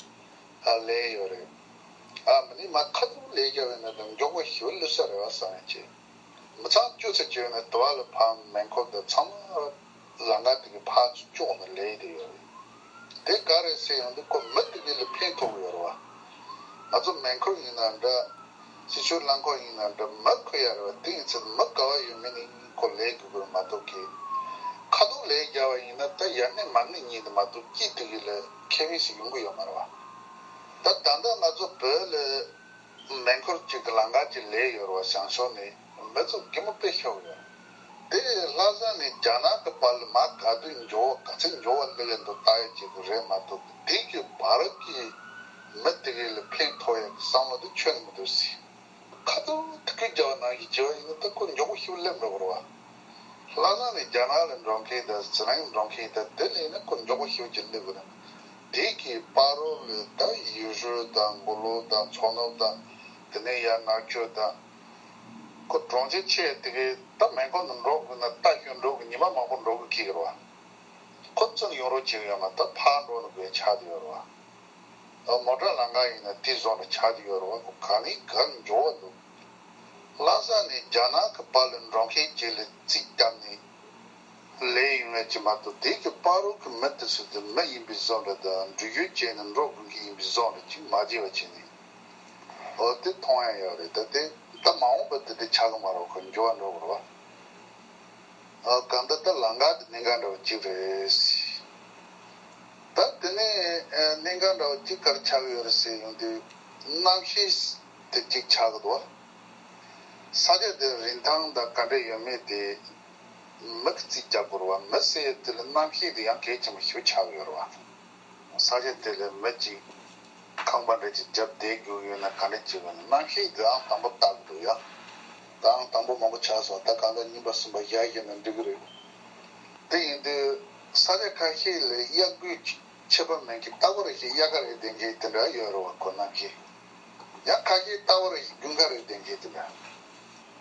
ཨ། ལས་ཡོད་རེད། ཨ། མི་ནི་མ་ཁ་ཐུག་ལས་རྒྱག་པའི་ནང་དུ་མགྱོགས་པོ་ཞེ་པོ་སླེབས་ས་རེད་བ་བསམ་ཡ་ཆེ། མི་ཚང་བཅུ་ཚེ་བཅོས་ནས་དུ་བ་ལ་ཕར་མེ་འཁོར་དང་ཚང་མ་ལམ་ཁ་དེ་གི་ཕར་ཚུར་ཅོག་ནས་ལས་དེ་ཡོད་རེད། དེ་ག་རེད་ཟེར་ཡོང་དུས་ཁོ་མི་དེ་གི་ལ་ཕན་ཐོགས་ཡོད་རེད་བ། ང་ཚོ་མེ་འཁོར་ཡིན་ན་འདྲ། སྤྱི་སྤྱོད་རླངས་འཁོར་ཡིན་ན་འདྲ་མི་ཁོ་ཡ་རེད་བ། དེ་ཡིན་ཚེ་མི་ག་བ་ཡོད་མེད་ནི་ཁོ་ལས་དགོས་ཀྱི་རེད་མ་གཏོགས་ཀྱི། ཁ་ཐུག་ལས་རྒྱག་པ་ཡིན་ན་ད་ཡར་ནས་མར་ནས་གཉིས་དེ་མ་གཏོགས་སྐྱིད་དེ་གི་ལ་ཁེ་ཕན་ཞིག་ཡོང་གི་ཡོད་མ་རེད་བ། ད་ད་ལྟ་ང་ཚོ་བོད་ལ་མེ་འཁོར་གཅིག་གི་ལམ་ཁ་གཅིག་ལས་ཡོད་རེད་བ། བྱང་ཕྱོགས་ནས་མི་ཚོ་གད་མོ་དཔེ་ཤོར་ཡོད། དེ་ལྷ་ས་ནས་རྒྱ་ནག་གི་བར་ལ་མར་ག་དུས་འགྱོ་བ་ག་ཚོད་འགྱོ་བ་སླེབས་ཡོད་འདུག་ལྟ་ཡ་གཅིག་གི་རེད་མ་གཏོགས་དེ་གི་བར་གྱི་མི་དེ་གི་ལ་ཕན་ཐོགས་ཡ་གི་བསམ་བློ་དེ་ཁྱོན་ནས་མི་འདུག་ཟེར། ཁ་ཐུག་ཐུག་གི་རྒྱ་བ་ནང་བཞིན་བྱས་པ་ཡིན་ན་ད་ཁོ་མགྱོགས་པོ་ཞིག་སླེབས་འགྲོ་གི་རེད་བ། ལྷ་ས་ནས་རྒྱ་ནག་ལ་འགྲོ་མཁན་དང་ཟི་ལིང་འགྲོ་མཁན་དང་དེ་ལས་ན་ཁོ་མགྱོགས་པོ་ཞིག་ཅིག་སླེབས་གི་རེད། དེ་གི་བར་རོ་ལ་ད་ཡུས་ཧྲུའུ་དང་མགོ་ལོག་དང་མཚོ་ནུབ་དང་དེ་ནས་ཡར་ནག་ཆུ་དང་། ཁོ་གྲོང་ཁྱེར་ཆེ་དེ་གའི་ད་མེ་འཁོར་ནང་འགྲོ་དགོས་ན་རྟ་ཞོན་འགྲོ་གི་ཉི་མ་མང་པོ་འགྲོ་གི་འཁེལ་གི་རེད་བ། ཁོ་ཚུར་ཡོང་རོགས་བྱེད་གི་ཡོད་མ་ད་ཕར་འགྲོ་ནི་དགོས་ཆགས་དེ་ཡོད་རེད་བ། མོ་ཊ་ལམ་ཁ་ཡིན་ན་དེ་བཟོ་འདྲ་ཆགས་ཀྱི་ཡོད་རེད་བ། ཁོ་ག་ནས་ག་ལ་འགྱོ་བ་འདུག་ལྷ་ས་ནས་རྒྱ་ནག་གི་བར་ལ་འགྲོ་མཁན་གྱི་ལ་རྩིས་བཏབ་ནས་ལས་ཡོང་ཡ་ཅིག་མ་གཏོགས་དེ་གི་བར་རོ་གི་མི་དེ་ཚོ་དེ་མི་ཡིན་པའི་བཟོ་འདྲ་དང་འགྲུལ་བཞུད་བྱས་ནས་འགྲོ་དགོས་མཁན་ཡིན་པའི་བཟོ་འདྲ་ཅིག་མ་བརྗེད་པ་བྱས་ནས། འོ་དེ་མཐོང་ཡ་ཡོད་རེད། ད་དེ་ད་མ་འོངས་པ་དེ་འདྲ་ཆགས་གི་མ་རེད། ཁོ་འགྱོ་བ་འགྲོ་དགོས་རེད་བ། ཨ། གང་ལྟར་ད་ལམ་ཁ་དེ་གནད་འགག་འདྲ་བོ་གཅིག་རེད། ད་དེ་ནས་ཨ་གནད་འགག་འདྲ་བོ་གཅིག་ག་རེ་ཆགས་ཀྱི་ཡོད་རེད་ཟེར་ཡོང་དུས་གནམ་གཤིས་དེ་གཅིག་ཆགས་ཀྱི་འདུག་ས་ཆ་དེ་རིན་ཐང་དང་ག་འདྲ་ཡོད་མེད་དེ་མི་གིས་རྩིས་རྒྱག་དགོས་རེད་བ། མི་ཟེར་ཡ་དེ་ལ་གནམ་གཤིས་དེ་ཡང་གལ་ཆེན་པོ་ཞིག་ཆགས་ཀྱི་ཡོད་རེད་བ། ས་ཆ་དེ་ལ་མི་གཅིག་ཁང་པ་འདྲ་ཅིག་བརྒྱབ་བསྡད་དགོས་ཡོད་ན་ག་འདྲ་བྱེད་དགོས་ན་གནམ་གཤིས་དེ་ཨང་དང་པོ་བལྟ་གི་འདུག་ཡ། ད་ཨང་དང་པོ་མང་པོ་ཆགས་སོང་། ད་གང་ལྟར་གཉིས་པ་གསུམ་པ་བཞག་བཞག་ན་འགྲིག་གི་རེད། དེ་ཡིན་དུས་ས་ཆ་ཁ་ཤས་ལ་དབྱར་དགུན་ཁྱད་པར་མེད་མཁན་རྟག་པར་ཞིག་དབྱར་ཁ་རེ་བསྡད་མཁན་དེ་འདྲ་ཡོད་རེད་བ། ཁོ་གནམ་གཤིས་ཡང་ཁ་ཤས་རྟག་པར་ཞིག་དགུན་ཁ་རེ་བསྡད་མཁན་དེ་འདྲ།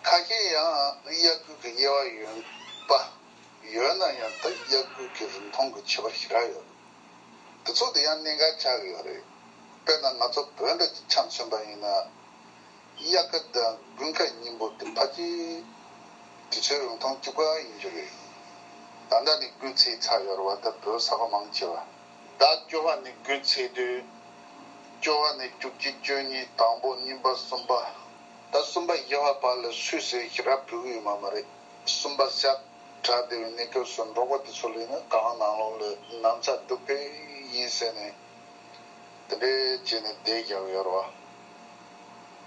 ཁ་ཤས་ཡང་དབྱར་དགུན་གྱི་དབྱེ་བ་ཡོད་པ། ཡོད་ན་ཡང་ད་དབྱར་དགུན་གྱི་རིན་ཐང་གི་ཁྱད་པར་ཞེ་དྲག་ཡོད་རེད། དེ་ཚོ་དེ་ཡང་གནད་འགག་ཆགས་ཀྱི་ཡོད་རེད། དཔེར་ན་ང་ཚོ་བོད་འདྲ་ཅིག་ཆ་མཚོན་པ་ཡིན་ན། དབྱར་ཁ་དང་དགུན་ཁ་གཉིས་པོ་དེ་ཕལ་ཆེར་དུས་ཚོད་རིང་ཐུང་གཅིག་པ་ཡིན་རྒྱུ་རེད། ད་ལྟ་ནི་དགུན་ཚེས་ཚར་ཡོད་རེད་བ། ད་བོད་ས་ཁ་མང་ཆེ་བ། ཟླ་བཅུ་པ་ནི་དགུན་ཚེས་བདུན། བཅུ་པ་ནི་བཅུ་གཅིག་བཅུ་གཉིས། དང་པོ་གཉིས་པ་གསུམ་པ། ད་གསུམ་པ་བཞི་པ་བར་ལ་སུད་སི་ཞེ་དྲག་བུད་ཀྱི་ཡོད་མ་མ་རེད། གསུམ་པ་ཤར་དྲག་བསྡད་པའི་གནས་སྐབས་སུ་འབྲོག་པ་དེ་ཚོ་ལ་ཡིན་ན་གངས་ནང་ལོགས་ལ་ན་ཚ་སྡུག་པོ་ཡིན་ཟེར་ནས། དེ་འདྲའི་བྱས་ནས་བསྡད་རྒྱག་ཡོད་རེད་བ།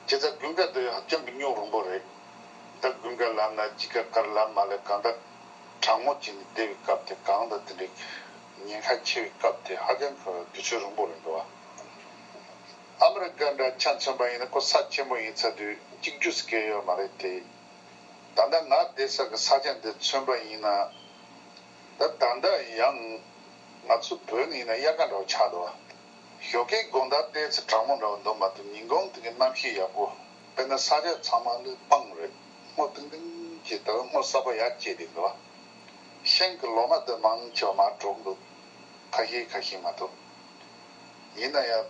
བྱས་ཙང་དགུན་ཁ་དེ་ཧ་ཅང་གི་སྙུང་རིང་པོ་རེད། ད་དགུན་ཁ་ལབ་ན་དཔྱིད་ཀ་ཁར་ལབ་མ་ལབ། གང་ལྟར་གྲང་མོ་བྱས་ནས་བསྡད་པའི་སྐབས་དེ། གངས་དང་དེ་འདྲའི་ཉེན་ཁ་ཆེ་བའི་སྐབས་དེ་ཧ་ཅང་གི་དུས་ཚོད་རིང་པོ་རེད་འདུག་བ། ཨ་མི་རི་ཀ་འདྲ་ཆ་མཚོན་པ་ཡིན་ན་ཁོ་ས་ཆེན་པོ་ཡིན་ཚར་དུས་གཅིག་གྱུར་སྐད་ཡོད་མ་རེད་དེ། ད་ལྟ་ང་བསྡད་ས་གི་ས་ཆ་འདི་མཚོན་པ་ཡིན་ན། ད་ད་ལྟ་ཡང་ང་ཚོ་བོད་ནས་ཡིན་ན་དབྱར་ཁ་འདྲ་བོ་ཆགས་འདུག་བ། ཞོགས་ཀའི་དགོང་དག་ཏོག་ཙམ་གྲང་མོ་འདྲ་བོ་འདུག་མ་གཏོགས་ཉིན་གུང་དེ་གི་གནམ་གཤིས་ཡག་པོ། དཔེར་ན་ས་ཆ་ཚང་མ་ལ་སྤང་རེད། སྔོ་ཐིང་ཐིང་གི། ད་སྔོ་གསར་པ་ཡར་སྐྱེས་བསྡད་འདུག་བ། ཤིང་གི་ལོ་མ་དེ་མང་ཆེ་བ་མར་གྲོལ་འདུག་ཁ་ཤས་ཁ་ཤས་མ་གཏོགས། ཡིན་ན་ཡང་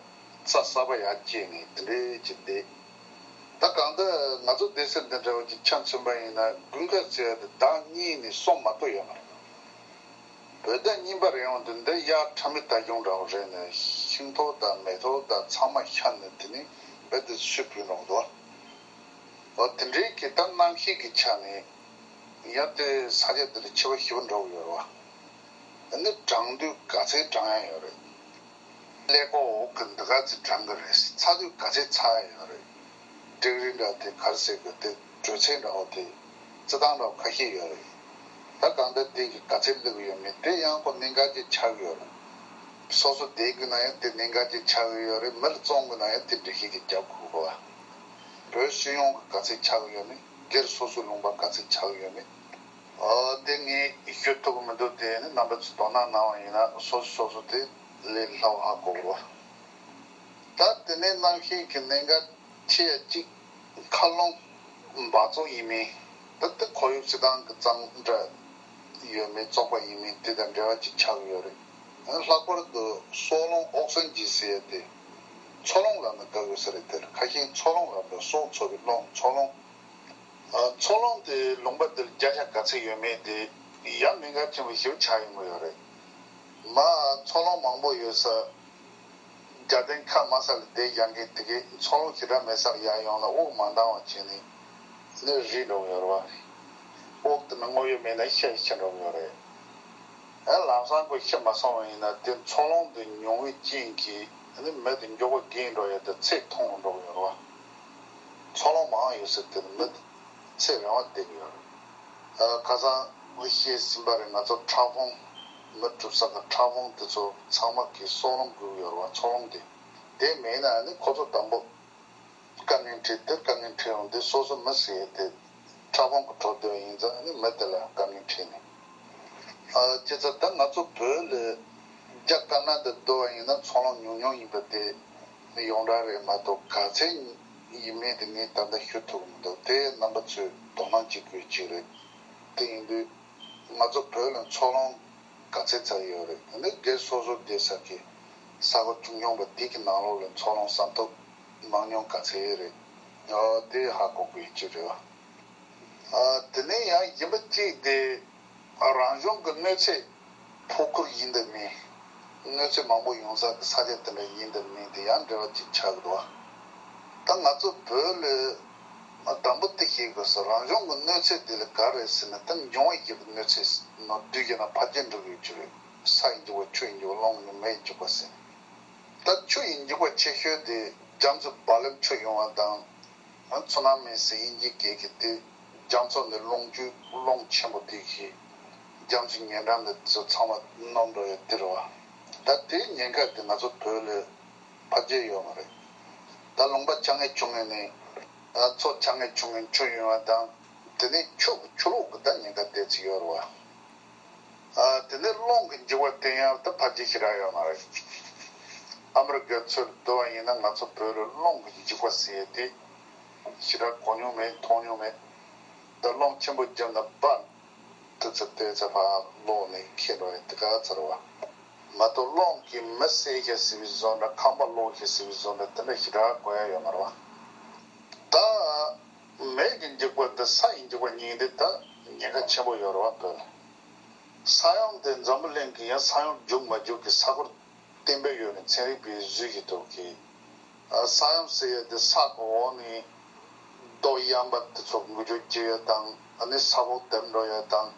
རྩྭ་གསར་པ་ཡར་སྐྱེས་ནས་དེ་འདྲའི་ཅིག་བསྡད། ད་གང་ལྟར་ང་ཚོ་བསྡད་ས་འདི་འདྲ་བོ་ཅིག་ཆ་མཚོན་པ་ཡིན་ན་དགུན་ཁ་ཟེར་ཡ་དེ་ཟླ་གཉིས་ནས་གསུམ་མ་གཏོགས་ཡོད་མ་རེད། བོད་ཟླ་གཉིས་པ་རེད་འོང་དུས་འདི་དབྱར་ཁྲ་མི་རྟ་གཞོང་འདྲ་བོ་རེད་ནས། ཤིང་ཐོག་དང་མེ་ཏོག་དང་ཚང་མ་ཤར་ནས་དེ་ནས་རྦད་དེ་སུ་བུད་འགྲོ་འདུག་འོ་དེ་འདྲའི་གི་ད་གནམ་གཤིས་ཀྱི་ཆ་ནས་ཡང་དེ་ས་ཆ་དེ་ལ་ཆེ་བ་ཞེ་པོ་འགྲོ་གི་ཡོད་རེད་བ། ཨ་ནི་གྲང་དུས་ག་ཚད་གྲང་ཡ་ཡོད་རེད། ཀླད་ཀོར་འོག་གི་འདི་ག་ཚོད་གྲང་གི་རེད། ཚ་དུས་ག་ཚོད་ཚ་ཡོད་རེད། འབྲུ་རིགས་འདྲ་དེ་ག་རེ་ཟེར་གི་དེ་དྲོད་ཚད་འདྲ་བོ་དེ་རྩི་སྟངས་འདྲ་བོ་ཁ་ཤས་ཡོད་རེད། ད་གང་ལྟར་དེ་གི་ག་ཚོད་བླུགས་ཡོད་མེད་དེ་ཡང་ཁོ་གནད་འགག་ཅིག་ཆགས་ཡོད་རེད། སོ་སོ་བསྡད་དགོས་ན་ཡང་དེ་གནད་འགག་ཅིག་ཆགས་ཡོད་རེད། མི་ལ་བཙོང་དགོས་ན་ཡང་དེ་འགྲེལ་བཤད་ཅིག་རྒྱབ་དགོས་གོ། བོད་སྤྱི་ཡོངས་ཀྱི་ག་ཚོད་ཆགས་ཡོད་མེད། སྒེར་སོ་སོའི་ལུང་པ་ག་ཚོད་ཆགས་ཡོད་མེད། ཨོ་དེ་ངས་ཞུ་ཐུབ་ཀྱི་མི་འདུག་དེ་ནི་རྣམ་པ་ཚོས་དོ་སྣང་གནང་བ་ཡིན་ན་སོ་སོ་སོ་སོ་དེ་ལས་སླ་བོ་ཧ་གོ་གི་རེད། ད་དེ་ནས་གནམ་གཤིས་ཀྱི་གནད་འགག་ཆེ་ཡ་གཅིག་མཁའ་རླུང་འབག་བཙོག་ཡིན་མིན། ད་དེ་ཁོར་ཡུག་སྤྱི་སྟངས་ཀྱི་གཙང་སྦྲ་ཡོད་མེད་བཙོག་པ་ཡིན་མིན་དེ་དང་འབྲེལ་བ་ཅིག་ཆགས་ཀྱི་ཡོད་རེད། ལྷག་པར་དུ་སྲོག་རླུང་ཨོག་སི་ཇན་ཟེར་ཡ་དེ། འཚོ་རླུང་ལབ་ན་དགའ་གི་ས་རེད། དེར་ཁ་ཤས་འཚོ་རླུང་ལབ་འདུག་སྲོག་འཚོ་བའི་རླུང་འཚོ་རླུང་། ཨ། འཚོ་རླུང་དེ་ལུང་པ་འདིར་བརྒྱ་ཆ་ག་ཚད་ཡོད་མེད་དེ་ཡང་གནད་འགག་ཆེན་པོ་ཞེ་པོ་ཆགས་ཡོང་གི་ཡོད་རེད། མ་འཚོ་རླུང་མང་པོ་ཡོད་ས། རྒྱ་སྟེང་ཁ་དམའ་ས་ལ་བསྡད་བཞག་མཁན་དེ་གས་འཚོ་རླུང་ཞེ་དྲག་མེད་སར་ཡར་ཡོང་ལ་དབུགས་མ་འདང་བ་བྱས་ནས་ནི་རིལ་འགྲོ་གི་ཡོད་རེད་བ། དབུགས་དེ་ནི་དངོས་ཡོད་མེད་ན་ཤི་ཤི་འགྲོ་གི་ཡོད་རེད། ཨ། ལམ་སང་ཁོ་ཤི་མ་སོང་བ་ཡིན་ན་དེ་འཚོ་རླུང་དེ་ཉུང་བའི་རྐྱེན་གྱིས་ནི་མི་དེ་མགྱོགས་པོ་རྒས་འགྲོ་ཡ་དེ་ཚད་མཐོང་རུ་འགྲོ་གི་ཡོད་རེད་བ། འཚོ་རླུང་མང་ཡོད་ས་དེར་མི་ཚེ་རིང་བ་བསྡད་ཀྱི་ཡོད་རེད། ཨ། ཁ་སང་ངས་བཤད་ཟིན་པ་རེད། ང་ཚོ་ཕྲ་ཕུང་། མི་གྲུབ་ས་གི་ཕྲ་ཕུང་དེ་ཚོ་ཚང་མ་གི་སྲོག་རླུང་དགོས་ཀྱི་ཡོད་རེད་བ། འཚོ་རླུང་དེ། དེ་མེད་ན་ནི་ཁོ་ཚོ་དང་པོ་དཀའ་ངལ་འཕྲད། དེར་དཀའ་ངལ་འཕྲད་ཡོང་དུས་སོ་སོ་མི་ཟེར་ཡས་དེ་ཕྲ་ཕུང་གི་གྲོགས་དེ་ཡིན་ཙང་ནི་མི་དེ་ལ་དཀའ་ངལ་འཕྲད་ནས། ཨ། བྱས་ཙང་ད་ང་ཚོ་བོད་ལ་རྒྱ་དཀར་ནག་དེ་བསྡུར་བ་ཡིན་ན་འཚོ་རླུང་ཉུང་ཉུང་ཡིན་པ་དེ་ཡོངས་གྲགས་རེད་མ་གཏོགས་ག་ཚད་ཡིན་མིན་དེ་ངས་ད་ལྟ་ཞུ་ཐུབ་ཀྱི་མི་འདུག་དེ་རྣམ་པ་ཚོས་དོ་སྣང་བྱེད་དགོས་ཅིག་རེད། དེ་ཡིན་དུས་ང་ཚོ་བོད་ལ་འཚོ་རླུང་ག་ཚད་ཙམ་ཡོད་རེད། ཨ་ནི་སྒེར་སོ་སོ་བསྡད་ས་གི་ས་གོ་ཆུང་ཆུང་བ་དེ་གི་ནང་ལོགས་ལ་འཚོ་རླུང་བསམ་ཐོབ་མང་ཉུང་ག་ཚད་རེད། ཨ། དེ་ཧ་གོ་དགོས་ཀྱི་རེད་བ། ཨ། དེ་ནས་ཡང་གཞན་པ་གཅིག་དེ་རང་བྱུང་གི་གནོད་འཚེ་ཕོག་ཁུལ་ཡིན་དང་མིན། གནོད་འཚེ་མང་པོ་ཡོང་ས་གི་ས་ཆ་དེ་འདྲ་ཡིན་དང་མིན་དེ་ཡང་འབྲེལ་བ་གཅིག་ཆགས་ཀྱི་འདུག་ད་ང་ཚོ་བོད་ལ་དང་པོ་དེ་ཤེས་དགོས་སོ། རང་བྱུང་གི་གནོད་འཚེ་དེ་ལ་ག་རེ་ཟེར་ན་ད་འབྱུང་བ་ཞིག་གི་གནོད་འཚེ་ནོ་དུས་ཀྱི་ནང་ཕལ་ཆེར་འགྲོ་གི་ཡོད་ཀྱི་རེད། ས་ཡི་འཇིགས་པ། ཆུ་ཡི་འཇིགས་པ། རླུང་གི་མེ་ཡི་འཇིགས་པ་ཟེར། ད་ཆུ་ཡི་འཇིགས་པ་ཆེ་ཤོས་དེ་རྒྱ་མཚོ་རྦ་རླབས་འཁྱུག་ཡོང་བ་དང་། ཚུ་ན་མི་ཟེར་དབྱིན་ཇིའི་སྐད་ཀྱི་དེ། རྒྱ་མཚོ་ནས་རླུང་རྒྱུ་རླུང་ཆེན་པོ་དེ་གིས་རྒྱ་མཚོ་ཉེ་འགྲམ་དེ་ཚོ་ཚང་མ་ནུབ་འགྲོ་ཡ་དེ་རེད་བ། ད་དེའི་ཉེན་ཁ་དེ་ང་ཚོ་བོད་ལ་ཕལ་ཆེར་ཡོད་མ་རེད། ད་ལུང་པ་ཆ་ངེས་ཆུང་ངེས་ནས་ད་མཚོ་ཆ་ངེས་ཆུང་ངེས་འཁྱུག་ཡོང་བ་དང་། དེ་ནས་ཆུ་ཆུ་ལོག་གི་ད་ཉེན་ཁ་དེ་ཚོ་ཡོད་རེད་བ། ཨ། དེ་ནས་རླུང་གི་འཇིགས་པ་དེ་ཡང་ད་ཕལ་ཆེར་ཞེ་དྲག་ཡོད་མ་རེད། ཨ་མི་རི་ཀའི་ཚོས་བསྡུར་བ་ཡིན་ན་ང་ཚོ་བོད་ལ་རླུང་གི་འཇིགས་པ་ཟེར་ཡས་དེ་ཞེ་དྲག་གོ་མྱོང་མེད། མཐོང་མྱོང་མེད། ད་རླུང་ཆེན་པོ་བརྒྱབ་ན་པར་དེ་ཚོ་དེ་ཚོ་ཕར་ལོག་ནས་ཁེངས་འགྲོ་ཡས་དེ་ག་ཚོད་རེད་བ། མ་གཏོགས་རླུང་གིས་མི་བསད་ཤག་ཟེར་བའི་བཟོ་འདྲ། ཁང་པ་སློག་ཤག་ཟེར་བའི་བཟོ་འདྲ་དེ་འདྲ་ཞེ་དྲག་གོ་ཡ་ཡོད་མ་རེད་བ། ད་ མེ་གི་འཇིགས་པ་དང་ས་ཡི་འཇིགས་པ་གཉིས་འདི་ད་ཉེན་ཁ་ཆེན་པོ་ཡོད་རེད་བ། བོད་ས་ཡོམ་དེ་འཛམ་བུ་གླིང་གི་ཡང་ས་ཡོམ་རྒྱུག་མ་རྒྱུག་གི་ས་ཁུལ་གཏན་འབེབས་ཡོད་ནས་ཚན་རིག་པས་བཟོས་ཀྱི་འདུག་གི། ས་ཡོམ་ཟེར་ཡ་དེ་ས་གི་འོག་ནས་རྡོ་གཡམ་པ་དེ་ཚོ་འགུལ་སྐྱོད་བྱེད་ཡ་དང་ཨ་ནི་ས་འོག་དེར་འགྲོ་ཡ་དང་།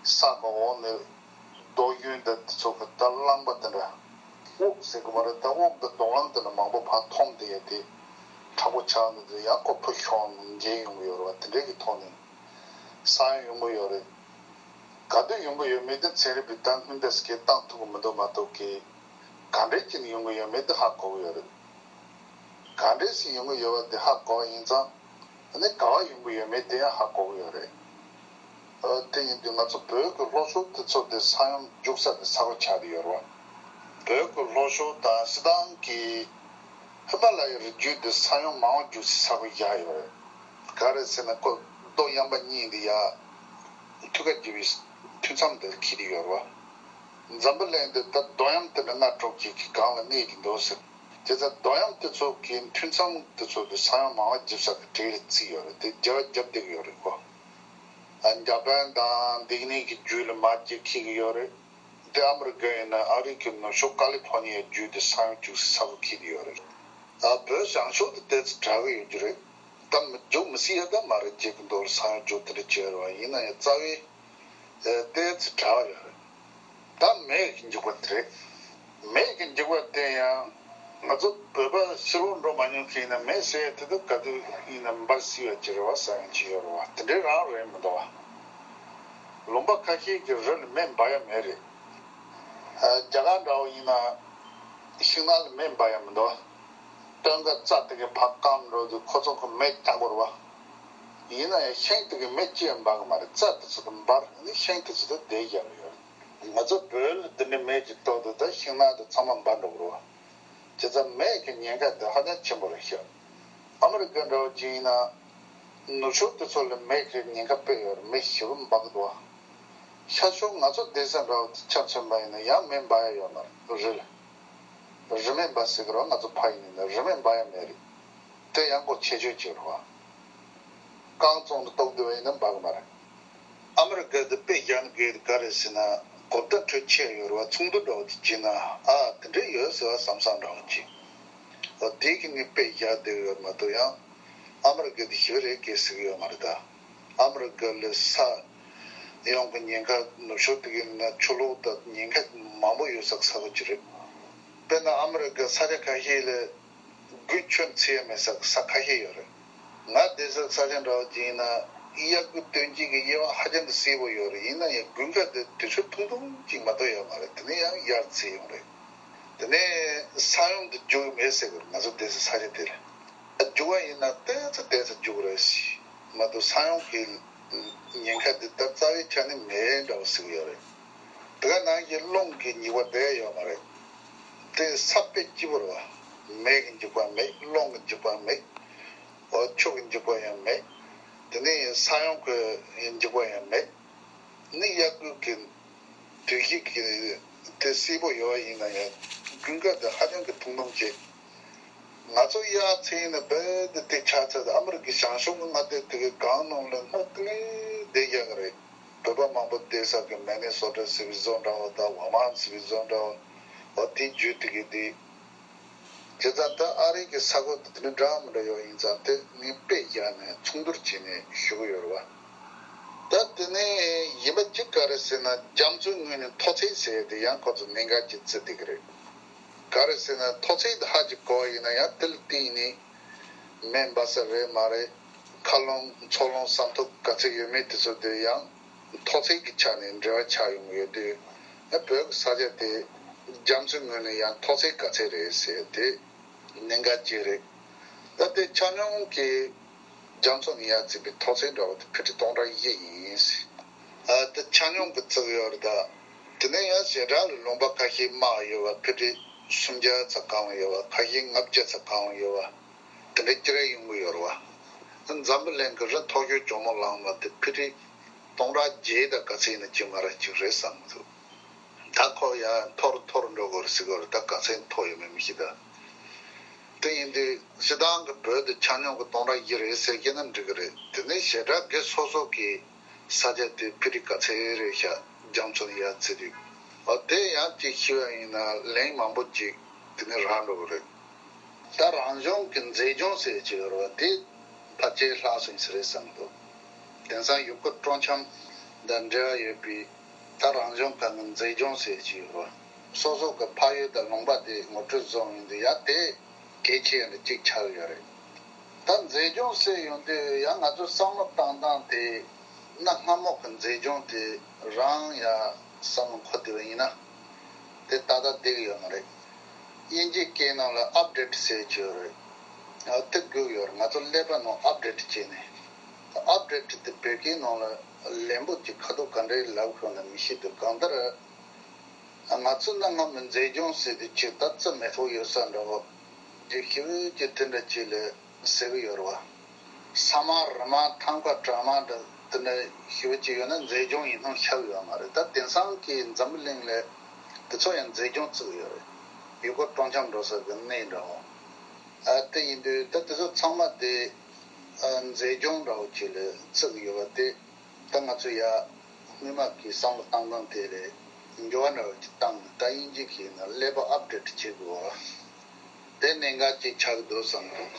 ས་གི་འོག་ནས་རྡོ་གཡུ་འདི་དེ་ཚོ་གི་ད་རླངས་པ་དེ་འདྲ། དབུགས་ཟེར་གི་མ་རེད། ད་དབུགས་འདི་རྡོ་རླངས་དེ་འདྲ་མང་པོ་ཕར་ཐོན་བསྡད་ཡ་དེ་དྲག་པོ་ཆགས་འདུག་དེ་ཡང་ཁོ་ཕུ་ཤོར་འགྱེལ་ཡོང་གི་ཡོད་རེད་བ། དེ་འདྲའི་གི་ཐོག་ནས་ས་ཡོམ་ཡོང་གི་ཡོད་རེད། ག་དུས་ཡོང་གི་ཡོད་མེད་དེ་ཚན་རིག་པས་ད་སྔོན་དུ་སྐད་བཏང་ཐུབ་ཀྱི་མི་འདུག་མ་གཏོགས་ཀྱི། ག་འདྲས་ཀྱིས་ཡོང་གི་ཡོད་མེད་དེ་ཧ་གོ་གི་ཡོད་རེད། ག་འདྲས་སེ་ཡོང་གི་ཡོད་པ་དེ་ཧ་གོ་བ་ཡིན་ཙང་། ཨ་ནི་ག་བ་ཡོང་གི་ཡོད་མེད་དེ་ཡང་ཧ་གོ་གི་ཡོད་རེད། ཨ། དེ་ཡིན་དུས་ང་ཚོ་བོད་ཀྱི་ལྷོ་ཕྱོགས་དེ་ཚོ་དེ་ས་ཡོམ་རྒྱུག་ས་དེ་ས་ཁུལ་ཆགས་བསྡད་ཡོད་རེད་བ། བོད་ཀྱི་ལྷོ་ཕྱོགས་དང་སི་ཏང་གི་ཧི་མ་ལ་ཡའི་རི་རྒྱུད་དེ་ས་ཡོམ་མང་བ་རྒྱུག་སའི་ས་ཁུལ་བཞག་ཡོད་རེད། ག་རེ་ཟེར་ན་ཁོ་རྡོ་གཡམ་པ་གཉིས་འདི་ཡ་ཐུག་ག་རྒྱུ་བའི་མཐུད་མཚམས་དེར་འཁེལ་གྱི་ཡོད་རེད་བ། འཛམ་བུ་གླིང་འདི་ད་རྡོ་གཡམ་དེ་འདྲ་ལྔ་དྲུག་ཅིག་གི་སྒང་ལ་གནས་ཀྱི་འདུག་ཟེར། དེ་ཚོ་རྡོ་གཡམ་དེ་ཚོ་གི་མཐུད་མཚམས་དེ་ཚོ་གི་ས་ཡོམ་མང་བ་རྒྱུག་ས་གི་གྲས་ལ་བརྩིས་ཡོད་རེད། དེ་རྒྱབ་རྒྱབ་བསྡད་ཀྱི་ཡོད་རེད་ཁོ། ཨ། འཇར་པན་དང་འདི་གཉིས་ཀྱི་རྒྱུད་ལ་མར་རྒྱུག་འཁེལ་གྱི་ཡོད་རེད། དེ་ཨ་མི་རི་ཀ་ཡིན་ན་ཨ་རི་གི་ནུབ་ཕྱོགས་ཀ་ལི་ཕོར་ནི་ཡའི་རྒྱུད་དེ་ས་ཡོམ་རྒྱུག་སའི་ས་ཁུལ་འཁེལ་གྱི་ཡོད་རེད། ཨ། བོད་བྱང་ཕྱོགས་དེ་ཏོག་ཙམ་དྲག་གི་ཡོད་རྒྱུ་རེད། ད་མི་རྒྱུག་མི་སྲིད་ཡ་ད་མ་རེད། ཅིག་གི་མདོར་ས་ཡོམ་རྒྱུག་དེ་འདྲ་བྱས་རེད་བ། ཡིན་ན་ཡང་རྩ་བའི་ཨེ་ཏོག་ཙམ་དྲག་ཡོད་རེད། ད་མེ་གི་འཇིགས་པ་དེ་རེད། མེ་གི་འཇིགས་པ་དེ་ཡང་ང་ཚོ་བོད་པ་ཕྱི་ལོགས་འགྲོ་མ་མྱོང་མཁན་ཡིན་ན་མེ་ཟེར་ཡ་དེ་དག་ག་དུས་ཡིན་ན་འབར་སྲིད་པ་ཅིག་རེད་བ་བསམ་ཡ་ཅིག་ཡོད་རེད་བ། དེ་འདྲའི་རང་རེད་མི་འདུག་བ། ལུང་པ་ཁ་ཤས་ཀྱི་རི་ལ་མེ་འབར་ཡ་མེད་རེད། ཨ། རྒྱ་གར་འདྲ་བོ་ཡིན་ན་ཤིང་ནགས་ལ་མེ་འབར་ཡ་མི་འདུག་བ། སྟོན་ཀ་རྩྭ་དེ་གའི་ཕར་སྐམ་འགྲོ་དུས་ཁོ་ཚོ་གི་མེ་རྒྱག་དགོས་རེད་བ། ཡིན་ན་ཡང་ཤིང་དེ་གའི་མེ་ཅི་ཡང་འབར་གི་མ་རེད། རྩྭ་དེ་ཚོ་དེ་འབར་ནས་ཤིང་དེ་ཚོ་དེ་བསྡད་བཞག་གི་ཡོད་རེད། ང་ཚོ་བོད་ལ་འདི་འདྲའི་མེ་ཅིག་གཏོགས་དུས་ད་ཤིང་ནགས་དེ་ཚང་མ་འབར་འགྲོ་གི་རེད་བ། བྱས་ཙང་མེ་གི་ཉེན་ཁ་དེ་ཧ་ཅང་ཆེན་པོ་རེད་ཤག་ཨ་མི་རི་ཀ་འདྲ་བོ་ཅིག་ཡིན་ན། ནུབ་ཕྱོགས་དེ་ཚོ་ལ་མེ་གི་ཉེན་ཁ་དཔེ་ཡོད་རེད། མེ་ཞེ་པོ་འབར་གི་འདུག་བ། ཤར་ཕྱོགས་ང་ཚོ་སྡོད་ས་འདྲ་བོ་དེ་ཆ་མཚོན་པ་ཡིན་ན་ཡང་མེ་འབར་ཡ་ཡོད་མ་རེད། རི་ལ། རི་མེ་འབར་ཟེར་གི་རེད་བ། ང་ཚོ་ཕ་ཡུལ་ནས་རི་མེ་འབར་ཡ་མེད་རེད། དེ་ཡང་ཁོ་ཆེ་ཤོས་ཅིག་རེད་བ། རྐང་བཙུགས་ནས་གཏོགས་བསྡད་པ་ཡིན་ན་འབར་གི་མ་རེད། ཨ་མི་རི་ཀ་དེ་དཔེ་བཞག་ན་དགོས་དེ་ག་རེད་ཟེར་ན། གོ་བརྡ་འཕྲོད་ཆེ་ཡོད་རེད་བ། ཚོགས་འདུ་འདྲ་བོ་དེ་བྱས་ན་ཨ་དེ་འདྲ་ཡོད་ཟེར་བ་བསམ་བསམ་འདྲ་བོ་ཅིག་འོ་དེ་གི་ངས་དཔེ་བཞག་བསྡད་ཡོད་མ་གཏོགས་ཡང་ཨ་མི་རི་ཀ་དེ་ཞེ་པོ་རེད་སྐད་ཟེར་གི་ཡོད་མ་རེད་ད། ཨ་མི་རི་ཀ་ལ་ས་ཡོམ་གི་ཉེན་ཁ་ནུབ་ཕྱོགས་དེ་གི་ན་ཆུ་ལོག་དང་ཉེན་ཁ་མང་པོ་ཡོད་ས་གི་ས་ཁུལ་ཅིག་རེད། དཔེར་ན་ཨ་མི་རི་ཀ་ས་ཆ་ཁ་ཤས་ལ་དགུན་ཆུ་འཚིག་ཡ་མེད་ས་གི་ས་ཁ་ཤས་ཡོད་རེད། ང་བསྡད་ས་གི་ས་ཆ་འདྲ་བོ་ཅིག་ཡིན་ན་གཡག་གི་སྟོན་དཔྱིད་ཀྱི་དབྱེ་བ་ཧ་ཅང་གི་གསལ་པོ་ཡོད་རེད། ཡིན་ན་ཡང་དགུན་ཁ་དེ་དུས་ཚོད་ཐུང་ཐུང་ཅིག་མ་གཏོགས་ཡོད་མ་རེད། དེ་ནས་ཡང་དབྱར་ཚེས་ཡོང་རེད། དེ་ནས་ས་ཡོམ་དེ་རྒྱུག་གི་མེད་ཟེར་གི་རེད། ང་ཚོ་བསྡད་ས་ས་ཆ་དེ་ལ་རྒྱུག་པ་ཡིན་ན་ཏོག་ཙམ་ཏོག་ཙམ་རྒྱུག་གི་རེད་ཟེར་མ་གཏོགས་ས་ཡོམ་གི་ཉེན་ཁ་འདི་ད་རྩ་བའི་ཆ་ནས་མེད་འདྲ་བོ་ཟེར་གི་ཡོད་རེད། དེ་ག་ནང་བཞིན་རླུང་གི་འཇིགས་པ་དེ་ཡོད་མ་རེད། དེ་ས་དཔེ་སྐྱིད་པོ་རེད་བ། མེ་གི་འཇིགས་པ་མེད། རླུང་གི་འཇིགས་པ་མེད། འོ་ཆུ་གི་འཇིགས་པ་ཡང་མེད། དེ་ནས་ས་ཡོམ་གི་འཇིགས་པ་ཡང་མེད། ནི་དབྱར་དགུན་གི་དུས་བཞི་གི་དེ་གསལ་པོ་ཡོད་པ་ཡིན་ན་ཡང་དགུན་ཁ་དེ་ཧ་ཅང་གི་ཐུང་ཐུང་བྱེད། ང་ཚོ་དབྱར་ཚེས་ཡིན་ན་རྦད་དེ་དེ་ཆགས་ཚར་ཏེ་ཨ་མི་རི་ཀའི་བྱང་ཕྱོགས་ཀྱི་མངའ་སྡེ་དེ་གའི་སྒང་ནང་ལ་སྔོ་ཏི་ལི་བསྡད་ཡག་གི་རེད། བོད་པ་མང་པོ་བསྡད་ས་གི་མེ་ནེ་སོ་ཊ་ཟེར་བའི་བཟོ་འདྲ་བོ་དང་ཝར་མོན་ཊ་ཟེར་བའི་བཟོ་འདྲ་བོ་འོ་དེ་བརྒྱུད་དེ་གི་དེ། བྱས་ཙང་ད་ཨ་རི་གི་ས་ཁུལ་དེ་འདྲ་འདྲ་མི་འདྲ་ཡོད་ཡིན་ཙང་དེ་ངས་དཔེ་བཞག་ནས་མཚུངས་བསྡུར་བྱས་ནས་ཞུ་གི་ཡོད་རེད་བ། ད་དེ་ནས་ཡིན་པ་གཅིག་ག་རེ་ཟེར་ན་རྒྱ་མཚོའི་ངོས་ནས་མཐོ་ཚད་ཟེར་ཡ་དེ་ཡང་ཁོ་ཚོ་གནད་འགག་ཅིག་བརྩི་བསྡད་ཀྱི་རེད། ག་རེ་ཟེར་ན་མཐོ་ཚད་དེ་ཧ་ཅིག་གོ་བ་ཡིན་ན་ཡང་དེ་ལ་བརྟེན་ནས་མེ་འབར་ས་རེད་མ་རེད། མཁའ་རླུང་མཚོ་རླུང་ཟམ་ཐོག་ག་ཚད་ཡོད་མེད་དེ་ཚོ་དེ་ཡང་མཐོ་ཚད་ཀྱི་ཆ་ནས་འབྲེལ་བ་ཆགས་ཡོང་གི་ཡོད་དུས་ཨ་བོད་ཀྱི་ས་ཆ་དེ་རྒྱ་མཚོའི་ངོས་ནས་ཡང་མཐོ་ཚད་ག་ཚད་རེད་ཟེར་དེ་གནད་འགག་ཅིག་རེད། ད་དེ་ཆ་སྙོམས་ཀྱི་རྒྱ་མཚོ་ནས་ཡར་བརྩིས་པའི་མཐོ་ཚད་འདྲ་བོ་དེ་ཕི་ཊི་སྟོང་ཕྲག་བཞི་ཡིན། ཨ་དེ་ཆ་སྙོམས་ཀྱི་བརྩི་གི་ཡོད་རེད་ད། དེ་ནས་ཡང་ཞེ་དྲག་ལ་ལུང་པ་ཁ་ཤས་དམའ་བ་ཡོད་པ་ཕི་ཊི་སུམ་བརྒྱ་ཙམ་གང་བ་ཡོད་པ། ཁ་ཤས་ལྔ་བརྒྱ་ཙམ་གང་བ་ཡོད་པ། དེ་འདྲ་ཅིག་རེ་ཡོང་གི་ཡོད་རེད་བ། འཛམ་བུ་གླིང་གི་རི་མཐོ་ཤོས་ཇོ་མོ་གླང་མ་དེ་ཕི་ཊི་སྟོང་ཕྲག་བརྒྱད་དང་ག་ཚད་ཡིན་ན་ཅིག་མ་ར་ཅིག་རེད་བསམ་གི་འདུག་ད་ཁོ་ཡང་མཐོ་རུ་མཐོ་རུ་འགྲོ་དགོས་རེད་ཟེར་གི་ཡོད་རེད། ད་ག་ཚད་མཐོ་ཡོད་མེད་མི་ཤེས་ད། དེ་ཡིན་དུས་སྤྱི་བཏང་གི་བོད་དུ་ཆ་སྙོམས་ཀྱི་སྟོང་ཕྲག་བཞི་རེད་ཟེར་གྱི་ན་འགྲིག་གི་རེད། དེ་ནས་ཞེ་དྲག་གི་སོ་སོ་གི་ས་ཆ་དེ་ཕི་རི་ག་ཚད་རེད་ཤག་རྒྱ་མཚོ་ནས་ཡར་བརྩིས་དུས། ཨ་དེ་ཡང་ཅིག་ཤི་བ་ཡིན་ན་ལན་མང་པོ་ཅིག་དེ་ནས་རག་འགྲོ་གི་རེད། ད་རང་བྱུང་གི་མཛེས་ལྗོངས་ཟེར་གྱི་ཡོད་རེད་བ། དེ་ཕལ་ཆེར་ལྷག་སོང་ཟེར་རེད་བསམ་འདུག་དེང་སང་ཡུལ་སྐོར་སྤྲོ་འཆམ་དང་འབྲེལ་བ་ཡོད་པའི་ད་རང་བྱུང་ཁམས་ཀྱི་མཛེས་ལྗོངས་ཟེར་གྱི་ཡོད་རེད་བ། སོ་སོ་གི་ཕ་ཡུལ་དང་ལུང་པ་དེ་ངོ་སྤྲོད་བཟོ་ཡོང་དུས་ཡ་དེ་གལ་ཆེ་ཡ་འདྲ་གཅིག་ཆགས་ཡོད་རེད། ད་མཛེས་ལྗོངས་ཟེར་ཡོང་དུས་ཡང་ང་ཚོ་བསམ་བློ་བཏང་སྟངས་དེ་གནའ་སྔ་མོ་གི་མཛེས་ལྗོངས་དེ་རང་ཡ་བསམ་བློ་འཁོར་བསྡད་པ་ཡིན་ན་དེ་ཏག་ཏག་བསྡད་ཀྱི་ཡོད་མ་རེད། དབྱིན་ཇིའི་སྐད་ནང་ལ་ཨབ་ཌེ་ཊི་ཟེར་གྱི་ཡོད་རེད། ཨ་དེ་དགོས་ཀྱི་ཡོད་རེད། ང་ཚོ་ཀླད་པ་ནང་ཨབ་ཌེ་ཊི་བྱས་ནས། ཨབ་ཌེ་ཊི་དེ་བོད་སྐད་ནང་ལ་ལན་པོ་ཅིག་ཁ་ཐུག་ག་འདྲའི་ལབ་དགོས་ན་མི་ཤེས་འདུག་གང་ལྟར། ང་ཚོ་གནའ་སྔ་མོའི་མཛེས་ལྗོངས་ཟེར་དུས་ཅིག་ད་རྩི་མེ་ཏོག་ཡོད་ས་འདྲ་བོ། ཅིག་ཞེ་པོ་ཅིག་དེ་འདྲ་ཅིག་ལ་ཟེར་གི་ཡོད་རེད་བ། ས་དམར་རི་དམར་ཐང་ཀ་བྲག་དམར་འདྲ་དེ་འདྲ་ཞེ་པོ་ཅིག་ཡོད་ན་མཛེས་ལྗོངས་ཡིན་སྣང་ཆགས་ཡོད་མ་རེད། ད་དེང་སང་གི་འཛམ་བུ་གླིང་ལ་དེ་ཚོ་ཡང་མཛེས་ལྗོངས་བརྩི་གི་ཡོད་རེད། ཡུལ་སྐོར་སྤྲོ་འཆམ་འགྲོ་ས་གི་གནས་འདྲ་བོ། ཨ་དེ་ཡིན་དུས་ད་དེ་ཚོ་ཚང་མ་དེ་ཨ་མཛེས་ལྗོངས་འདྲ་བོ་ཅིག་ལ་བརྩི་གི་ཡོད་པ་དེ། ད་ང་ཚོ་ཡ་སྔོན་མ་གི་བསམ་བློ་བཏང་སྟངས་དེ་ལས་འགྱུར་བ་འདྲ་བོ་ཅིག་བཏང་ནས་ད་དབྱིན་ཇི་གིས་ན་ཀླད་པ་ཨབ་ཌེ་ཊི་བྱེད་དགོས་པ། དེ་གནད་འགག་ཅིག་ཆགས་ཀྱི་འདུག་བསམ་འདུག་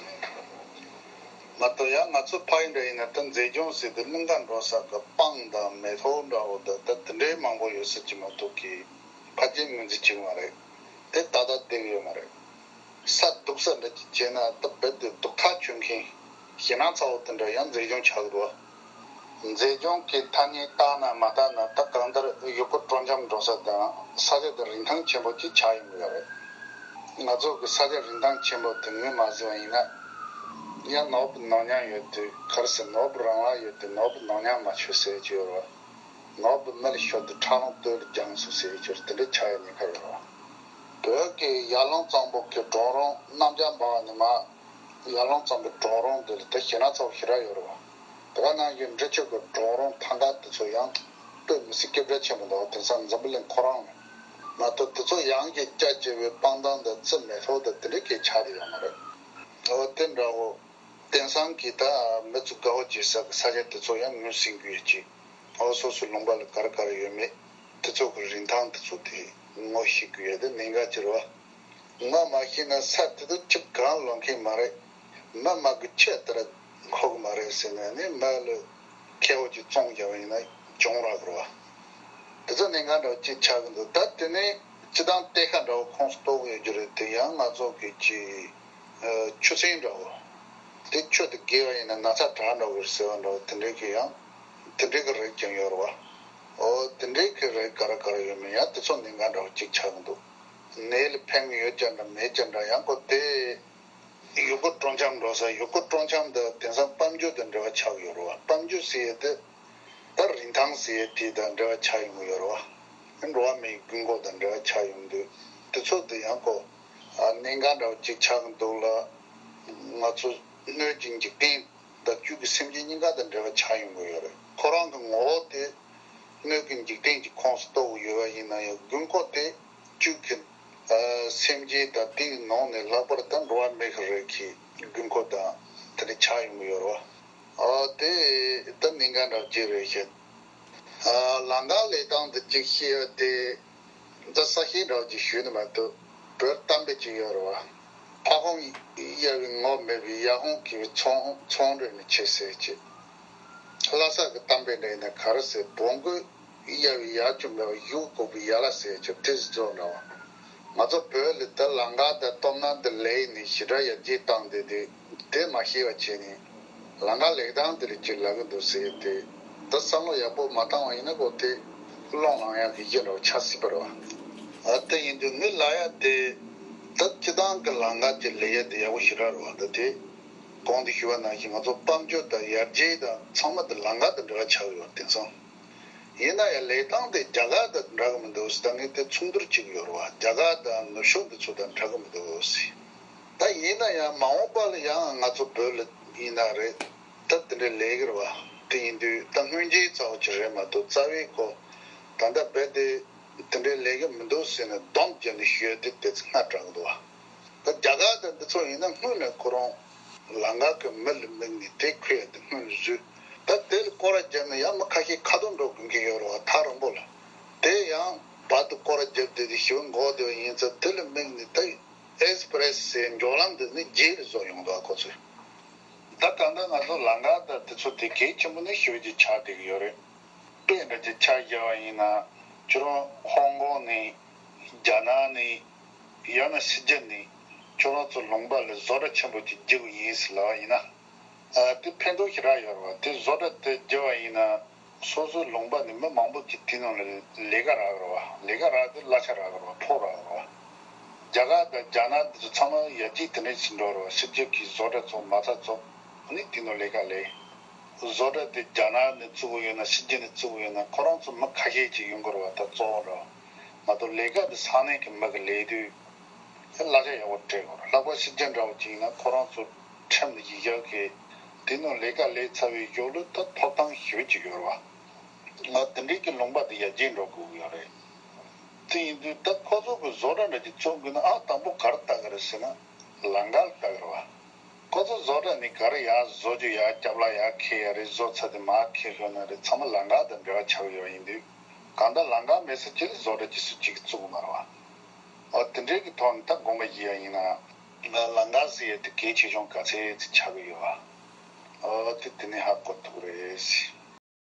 མ་གཏོགས་ཡང་ང་ཚོ་ཕ་ཡུལ་འདྲ་ཡིན་ན་ད་མཛེས་ལྗོངས་ཟེར་དུས་གླིང་ག་འགྲོ་ས་གི་སྤང་དང་མེ་ཏོག་འདྲ་བོ་དང་ད་དེ་འདྲའི་མང་པོ་ཡོད་ས་ཅིག་མ་གཏོགས་ཀྱི་ཕལ་ཆེར་ངོས་འཛིན་བྱེད་ཀྱི་མ་རེད། དེ་ཏག་ཏག་བསྡད་ཀྱི་ཡོད་མ་རེད། ས་སྡུག་ས་འདྲ་ཅིག་བྱས་ན་ད་རྦད་དེ་སྡུག་ཐག་ཆོད་མཁན་ཞེད་སྣང་ཚ་བོ་དེ་འདྲ་ཡང་མཛེས་ལྗོངས་ཆགས་ཀྱི་འདུག་མཛེས་ལྗོངས་ཀྱི་ཐ་སྙད་བཏགས་ན་མ་བཏགས་ན་ད་གང་ལྟར་ཡུལ་སྐོར་སྤྲོ་འཆམ་འགྲོ་ས་དང་ས་ཆ་དེ་རིན་ཐང་ཆེན་པོ་ཅིག་ཆགས་ཡོང་གི་ཡོད་རེད། ང་ཚོ་གི་ས་ཆ་རིན་ཐང་ཆེན་པོ་དེ་ངོས་མ་ཟིན་པ་ཡིན་ན། ཡང་ནོར་བུ་ནོར་ཉམས་ཡོད་དུས་ག་རེ་ཟེར་ནོར་བུ་རང་ལ་ཡོད་དུས་ནོར་བུ་ནོར་ཉམས་མ་བྱོས་ཟེར་གྱི་ཡོད་རེད། ནོར་བུ་མེ་ལ་ཤོར་དུས་ཁྲག་རླུང་སྟོད་ལ་རྒྱང་སོང་ཟེར་གྱི་ཡོད་རེད། དེ་འདྲའི་ཆགས་ཡ་ཉེན་ཁ་ཡོད་རེད། བོད་ཀྱི་ཡར་ཀླུང་གཙང་པོ་གི་གྲོག་རོང་གནམ་བྱཱར་འབབ་པ་ནས་མར་ཡར་ཀླུང་གཙང་པོའི་གྲོག་རོང་དེ་ལ་ད་ཞེད་སྣང་ཚ་བོ་ཞེ་དྲག་ཡོད་རེད་བ། དེ་ག་ནང་བཞིན་འབྲི་ཆུ་གི་གྲོག་རོང་ཐང་ག་དེ་ཚོ་ཡང་དཔེ་མི་སྲིད་སྐད་གྲགས་ཆེན་པོ་འདུག་དེང་སང་འཛམ་བུ་གླིང་ཁོ་རང་ལ་མ་གཏོགས་དེ་ཚོ་ཡང་གི་རྒྱ་ཆེ་བའི་སྤང་ཐང་དང་རྩི་མེ་ཏོག་དང་དེ་འདྲའི་སྐད་ཆགས་དེ་ཡོད་མ་རེད། འོ་དེ་འདྲ་བོ། དེང་སང་གི་ད་མི་ཚོ་དགའ་བོ་བྱེད་ས་གི་ས་ཆ་དེ་ཚོ་ཡང་ངོས་ཟིན་དགོས་ཀྱི། འོ་སོ་སོའི་ལུང་པ་ལ་ག་རེ་ག་རེ་ཡོད་མེད་དེ་ཚོ་གི་རིན་ཐང་དེ་ཚོ་དེ་ངོ་ཤེས་དགོས་ཡ་དེ་གནད་འགག་ཆེ་རེད་བ། ངོ་མ་ཤེས་ན་ས་དེ་ཚོ་ཅིག་གང་ལོན་མཁན་མ་རེད། མི་མ་གི་ཆེད་དེ་ར་མཁོ་གི་མ་རེད་ཟེར་ནས་ནི་མི་ལ་ཁེ་བོ་ཅིག་བཙོང་རྒྱག་པ་ཡིན་ན་གྱོང་རག་གི་རེད་བ། དེ་ཚོ་གནད་འགག་འདྲ་བོ་ཅིག་ཆགས་གི་འདུག་ད་དེ་ནས་སྤྱི་བཏང་གཏེར་ཁ་འདྲ་བོ་ཁོངས་སུ་གཏོགས་ཡོད་རྒྱུ་རེད། དེ་ཡང་ང་ཚོ་གི་ཅིག་ཆུ་སྲིན་འདྲ་བོ། དེ་ཆུ་དེ་བརྒལ་བ་ཡིན་ན་ན་ཚ་དྲག་འགྲོ་གི་རེད་ཟེར་བ་འདྲ་བོ་དེ་འདྲའི་གི་ཡང་དེ་འདྲའི་གི་རིགས་ཀྱང་ཡོད་རེད་བ། འོ་དེ་འདྲའི་གི་རིགས་ག་རེ་ག་རེ་ཡོད་མེད་ཡང་དེ་ཚོ་གནད་འགག་འདྲ་བོ་གཅིག་ཆགས་གི་འདུག་ནད་ལ་ཕན་གི་ཡོད་ཀྱང་འདྲ་མེད་ཀྱང་འདྲ་ཡང་ཁོ་དེ་ཡུལ་སྐོར་སྤྲོ་འཆམ་འགྲོ་ས་ཡུལ་སྐོར་སྤྲོ་འཆམ་དེ་དེང་སང་དཔལ་འབྱོར་དང་འབྲེལ་བ་ཆགས་ཡོད་རེད་བ། དཔལ་འབྱོར་ཟེར་ཡས་དེ། ད་རིན་ཐང་ཟེར་ཡས་དེ་དང་འབྲེལ་བ་ཆགས་ཡོང་གི་ཡོད་རེད་བ། འགྲོ་བ་མིའི་དགོས་མཁོ་དང་འབྲེལ་བ་ཆགས་ཡོང་དུས་དེ་ཚོ་དེ་ཡང་ཁོ་ཨ་གནད་འགག་འདྲ་བོ་གཅིག་ཆགས་ཀྱི་འདུག་ལ། ང་ཚོ་སྣོད་ཀྱི་འཇིག་རྟེན་དང་བཅུད་ཀྱི་སེམས་ཅན་གཉིས་ཀ་དང་འབྲེལ་བ་ཆགས་ཡོང་གི་ཡོད་རེད། ཁོ་རང་གི་ངོ་བོ་དེ་སྣོད་ཀྱི་འཇིག་རྟེན་གྱི་ཁོངས་སུ་གཏོགས་ཡོད་པ་ཡིན་ན་ཡང་དགོས་མཁོ་དེ་བཅུད་ཀྱི་ཨ་སེམས་ཅན་དང་དེའི་ནང་ནས་ལྷག་པར་དུ་འགྲོ་བ་མི་ཞིག་རིགས་ཀྱི་དགོས་མཁོ་དང་དེ་འདྲ་ཆགས་ཡོང་གི་ཡོད་རེད་བ། ཨ་དེ་ད་གནད་འགག་འདྲ་བོ་ཅིག་རེད་ཤག་ཨ་ལམ་ཁ་ལས་སྟངས་འདི་གཅིག་བཤད་ཡ་དེ་ད་གསལ་བཤད་འདྲ་བོ་ཅིག་ཞུས་ནི་མ་གཏོགས་བོད་གཏམ་དཔེ་ཅིག་ཡོད་རེད་བ། ཕ་ཁུམ་གཡར་བའི་ངོ་མེད་པའི་ཡར་ཧུང་གི་ཚོང་ཚོང་འགྲོས་ནི་ཆེ་ཟེར་གྱི། ལྷ་ས་གི་གཏམ་དཔེ་འདྲ་ཡིན་ན་ག་རེ་ཟེར། བོང་གུ་གཡར་བའི་ཡར་ཅུང་མེད་པ་གཞུ་གུག་པའི་ཡར་ལ་ཟེར་གྱི་དེ་བཟོ་འདྲ་བ། ང་ཚོ་བོད་ལ་ད་ལམ་ཁ་དང་སྟོབས་ན་འདི་ལས་ནི་ཞེ་དྲག་ཡར་རྒྱས་བཏང་སྟེ་དེ་དེ་མ་ཤེས་པ་བྱས་ནས་ལམ་ཁ་ལེགས་སྟངས་དེ་ལ་ཅིག་ལབ་ཀྱི་འདུག་ཟེར་ཏེ། ད་བསམ་བློ་ཡག་པོ་མ་བཏང་བ་ཡིན་ན་ཁོ་དེ་སློང་ལང་ཡག་གི་གཞི་འདྲ་བོ་ཆགས་སྲིད་པ་རེད་བ། ཨ་དེ་ཡིན་དུས་ངས་ལབ་ཡ་དེ་ད་སྤྱི་བཏང་གི་ལམ་ཁ་ཅིག་ལས་ཡ་དེ་ཡག་པོ་ཞེ་དྲག་རེད་བ། ད་དེ་གོང་དུ་ཞུས་པ་ནང་བཞིན་ང་ཚོ་དཔལ་འབྱོར་དང་ཡར་རྒྱས་དང་ཚང་མ་དེ་ལམ་ཁ་དང་འབྲེལ་བ་ཆགས་ཡོད་དེང་སང་། ཡིན་ན་ཡང་ལས་སྟངས་དེ་རྒྱ་གར་དང་འདྲ་གི་མི་འདུག་ཟེར། ད་ངས་དེ་མཚུངས་བསྡུར་བྱེད་ཀྱི་ཡོད་རེད་བ། རྒྱ་གར་དང་ནུབ་ཕྱོགས་འདི་ཚོ་དང་འདྲ་གི་མི་འདུག་ཟེར། ད་ཡིན་ན་ཡང་མ་འོངས་པ་ལ་ཡང་ང་ཚོ་བོད་ལ་ཡིན་ན་རེད། ད་དེ་འདྲའི་ལས་ཀྱི་རེད་བ། དེ་ཡིན་དུས་ད་སྔོན་རྗེས་ཚ་བོ་ཅིག་རེད་མ་གཏོགས་རྩ་བའི་ཁོ་ད་ལྟ་རྦད་དེ་དེ་འདྲའི་ལས་ཀྱི་མི་འདུག་ཟེར་ནས་སྡོམ་བརྒྱབ་ནས་ཞུ་ཡ་དེ་དེ་ཚོ་སྔ་དྲགས་འདུག་བ། ད་རྒྱ་གར་དང་འདི་ཚོ་ཡིན་ན་སྔོན་ནས་ཁོ་རང་ལམ་ཁ་གི་མི་ལ་དམིགས་ནས་དེ་ཁུར་ཡ་དེ་སྔོན་ནས་བཟོས། ད་དེ་ལ་སྐོར་ར་བརྒྱབ་ནས་ཡང་མི་ཁ་ཤས་ཁ་ཐོར་འགྲོ་དགོས་ཀྱི་ཡོད་རེད་བ། ཐག་རིང་པོ་ལ། དེ་ཡང་བར་དུ་སྐོར་ར་བརྒྱབ་བསྡད་དེ་ཞེ་པོ་འགོར་བསྡད་པ་ཡིན་ཙང་དེ་ལ་དམིགས་ནས་ད་ཨེག་སི་པི་རེ་སི་ཟེར་མགྱོགས་ལམ་འདི་ནི་རྗེས་ལ་བཟོ་ཡོང་འདུག་ཁོ་ཚོས། ད་ད་ལྟ་ང་ཚོ་ལམ་ཁ་དང་དེ་ཚོ་དེ་གལ་ཆེན་པོ་ནི་ཞེ་པོ་ཅིག་ཆགས་བསྡད་ཀྱི་ཡོད་རེད། དཔེ་འདྲ་ཅིག་ཆ་བཞག་པ་ཡིན་ན། ཁྱོད་རང་ཧོང་ཀོང་ནས། རྒྱ་ནག་ནས། ཡང་ན་ཕྱི་རྒྱལ་ནས་ཁྱོད་རང་ཚོ་ལུང་པ་ལ་བཟོ་གྲྭ་ཆེན་པོ་ཅིག་རྒྱག་གི་ཡིན་ཟེར་ལབ་པ་ཡིན་ན། ཨ། དེ་ཕན་ཐོགས་ཞེ་དྲག་ཡོད་རེད་བ། དེ་བཟོ་གྲྭ་དེ་རྒྱག་པ་ཡིན་ན། སོ་སོའི་ལུང་པ་ནས་མི་མང་པོ་ཅིག་དེའི་ནང་ལ་ལས་ཀ་རག་གི་རེད་བ། ལས་ཀ་རག་དེ་གླ་ཆ་རག་གི་རེད་བ། ཕོགས་རག་གི་རེད་བ། རྒྱ་གར་དང་རྒྱ་ནག་འདི་ཚོ་ཚང་མ་ཡར་རྒྱས་དེ་འདྲ་ཕྱིན་འགྲོ་རེད་བ། ཕྱི་རྒྱལ་གྱི་བཟོ་གྲྭ་ཚོ་མ་རྩ་ཚོ་ནི་དེའི་ནང་ལས་ཀ་ལས། བཟོ་གྲྭ་དེ་རྒྱ་ནག་ནས་བཙུགས་པ་ཡོད་ན། ཕྱི་རྒྱལ་ནས་བཙུགས་པ་ཡོད་ན། ཁོ་རང་ཚོ་མི་ཁ་ཤས་ཅིག་ཡོང་གི་རེད་བ། ད་གཙོ་བོ་རེད་བ། མ་གཏོགས་ལས་ཀ་དེ་ས་གནས་ཀྱི་མི་གིས་ལས་དུས་དེ་གླ་ཆ་ཡག་པོ་སྤྲད་དགོས་རེད། ལྷག་པར་ཕྱི་རྒྱལ་འདྲ་བོ་ཅིག་ཡིན་ན་ཁོ་རང་ཚོ་ཁྲིམས་དེ་གཞི་བཞག་གི། དེའི་ནང་ལས་ཀ་ལས་ཚར་བའི་གཞུག་ལ་ད་ཐོབ་ཐང་ཞེ་པོ་ཅིག་ཡོད་རེད་བ། ང་དེ་འདྲའི་གི་ལུང་པ་དེ་ཡར་རྒྱས་འགྲོ་དགོས་ཀྱི་ཡོད་རེད། དེ་ཡིན་དུས་ད་ཁོ་ཚོ་གི་བཟོ་གྲྭ་འདྲ་ཅིག་བཙུགས་དགོས་ན། ཨ། དང་པོ་ག་རེ་ལྟ་གི་རེད་ཟེར་ན་ལམ་ཁ་ལ་ལྟ་གི་རེད་བ། ཁོ་ཚོ་བཟོ་གྲྭ་ནས་ག་རེ་ཡར་བཟོ་རྒྱུ། ཡར་རྒྱབ་ལ་ཡར་འཁྱེར་ཡ་རེད། བཟོས་ཚར་དེ་མར་འཁྱེར་ཤོག་ན་རེད། ཚང་མ་ལམ་ཁ་དང་འབྲེལ་བ་ཆགས་ཡོད་ཡིན་དུས། གང་ལྟར་ལམ་ཁ་མེད་ས་ཅིག་ལ་བཟོ་གྲྭ་ཅིག་སུ་གཅིག་གིས་བཙུགས་མ་རེད་བ། འོ། དེ་འདྲའི་གི་ཐོག་ནས་ད་དགོངས་པ་བཞེས་ཡ་ཡིན་ན། ང་ལམ་ཁ་ཟེར་ཡ་དེ་གལ་ཆེ་ཆུང་ག་ཚད་ཅིག་ཆགས་ཀྱི་ཡོད་བ། འོ། དེ་དེ་ནས་ཧ་གོ་ཐུབ་རེད།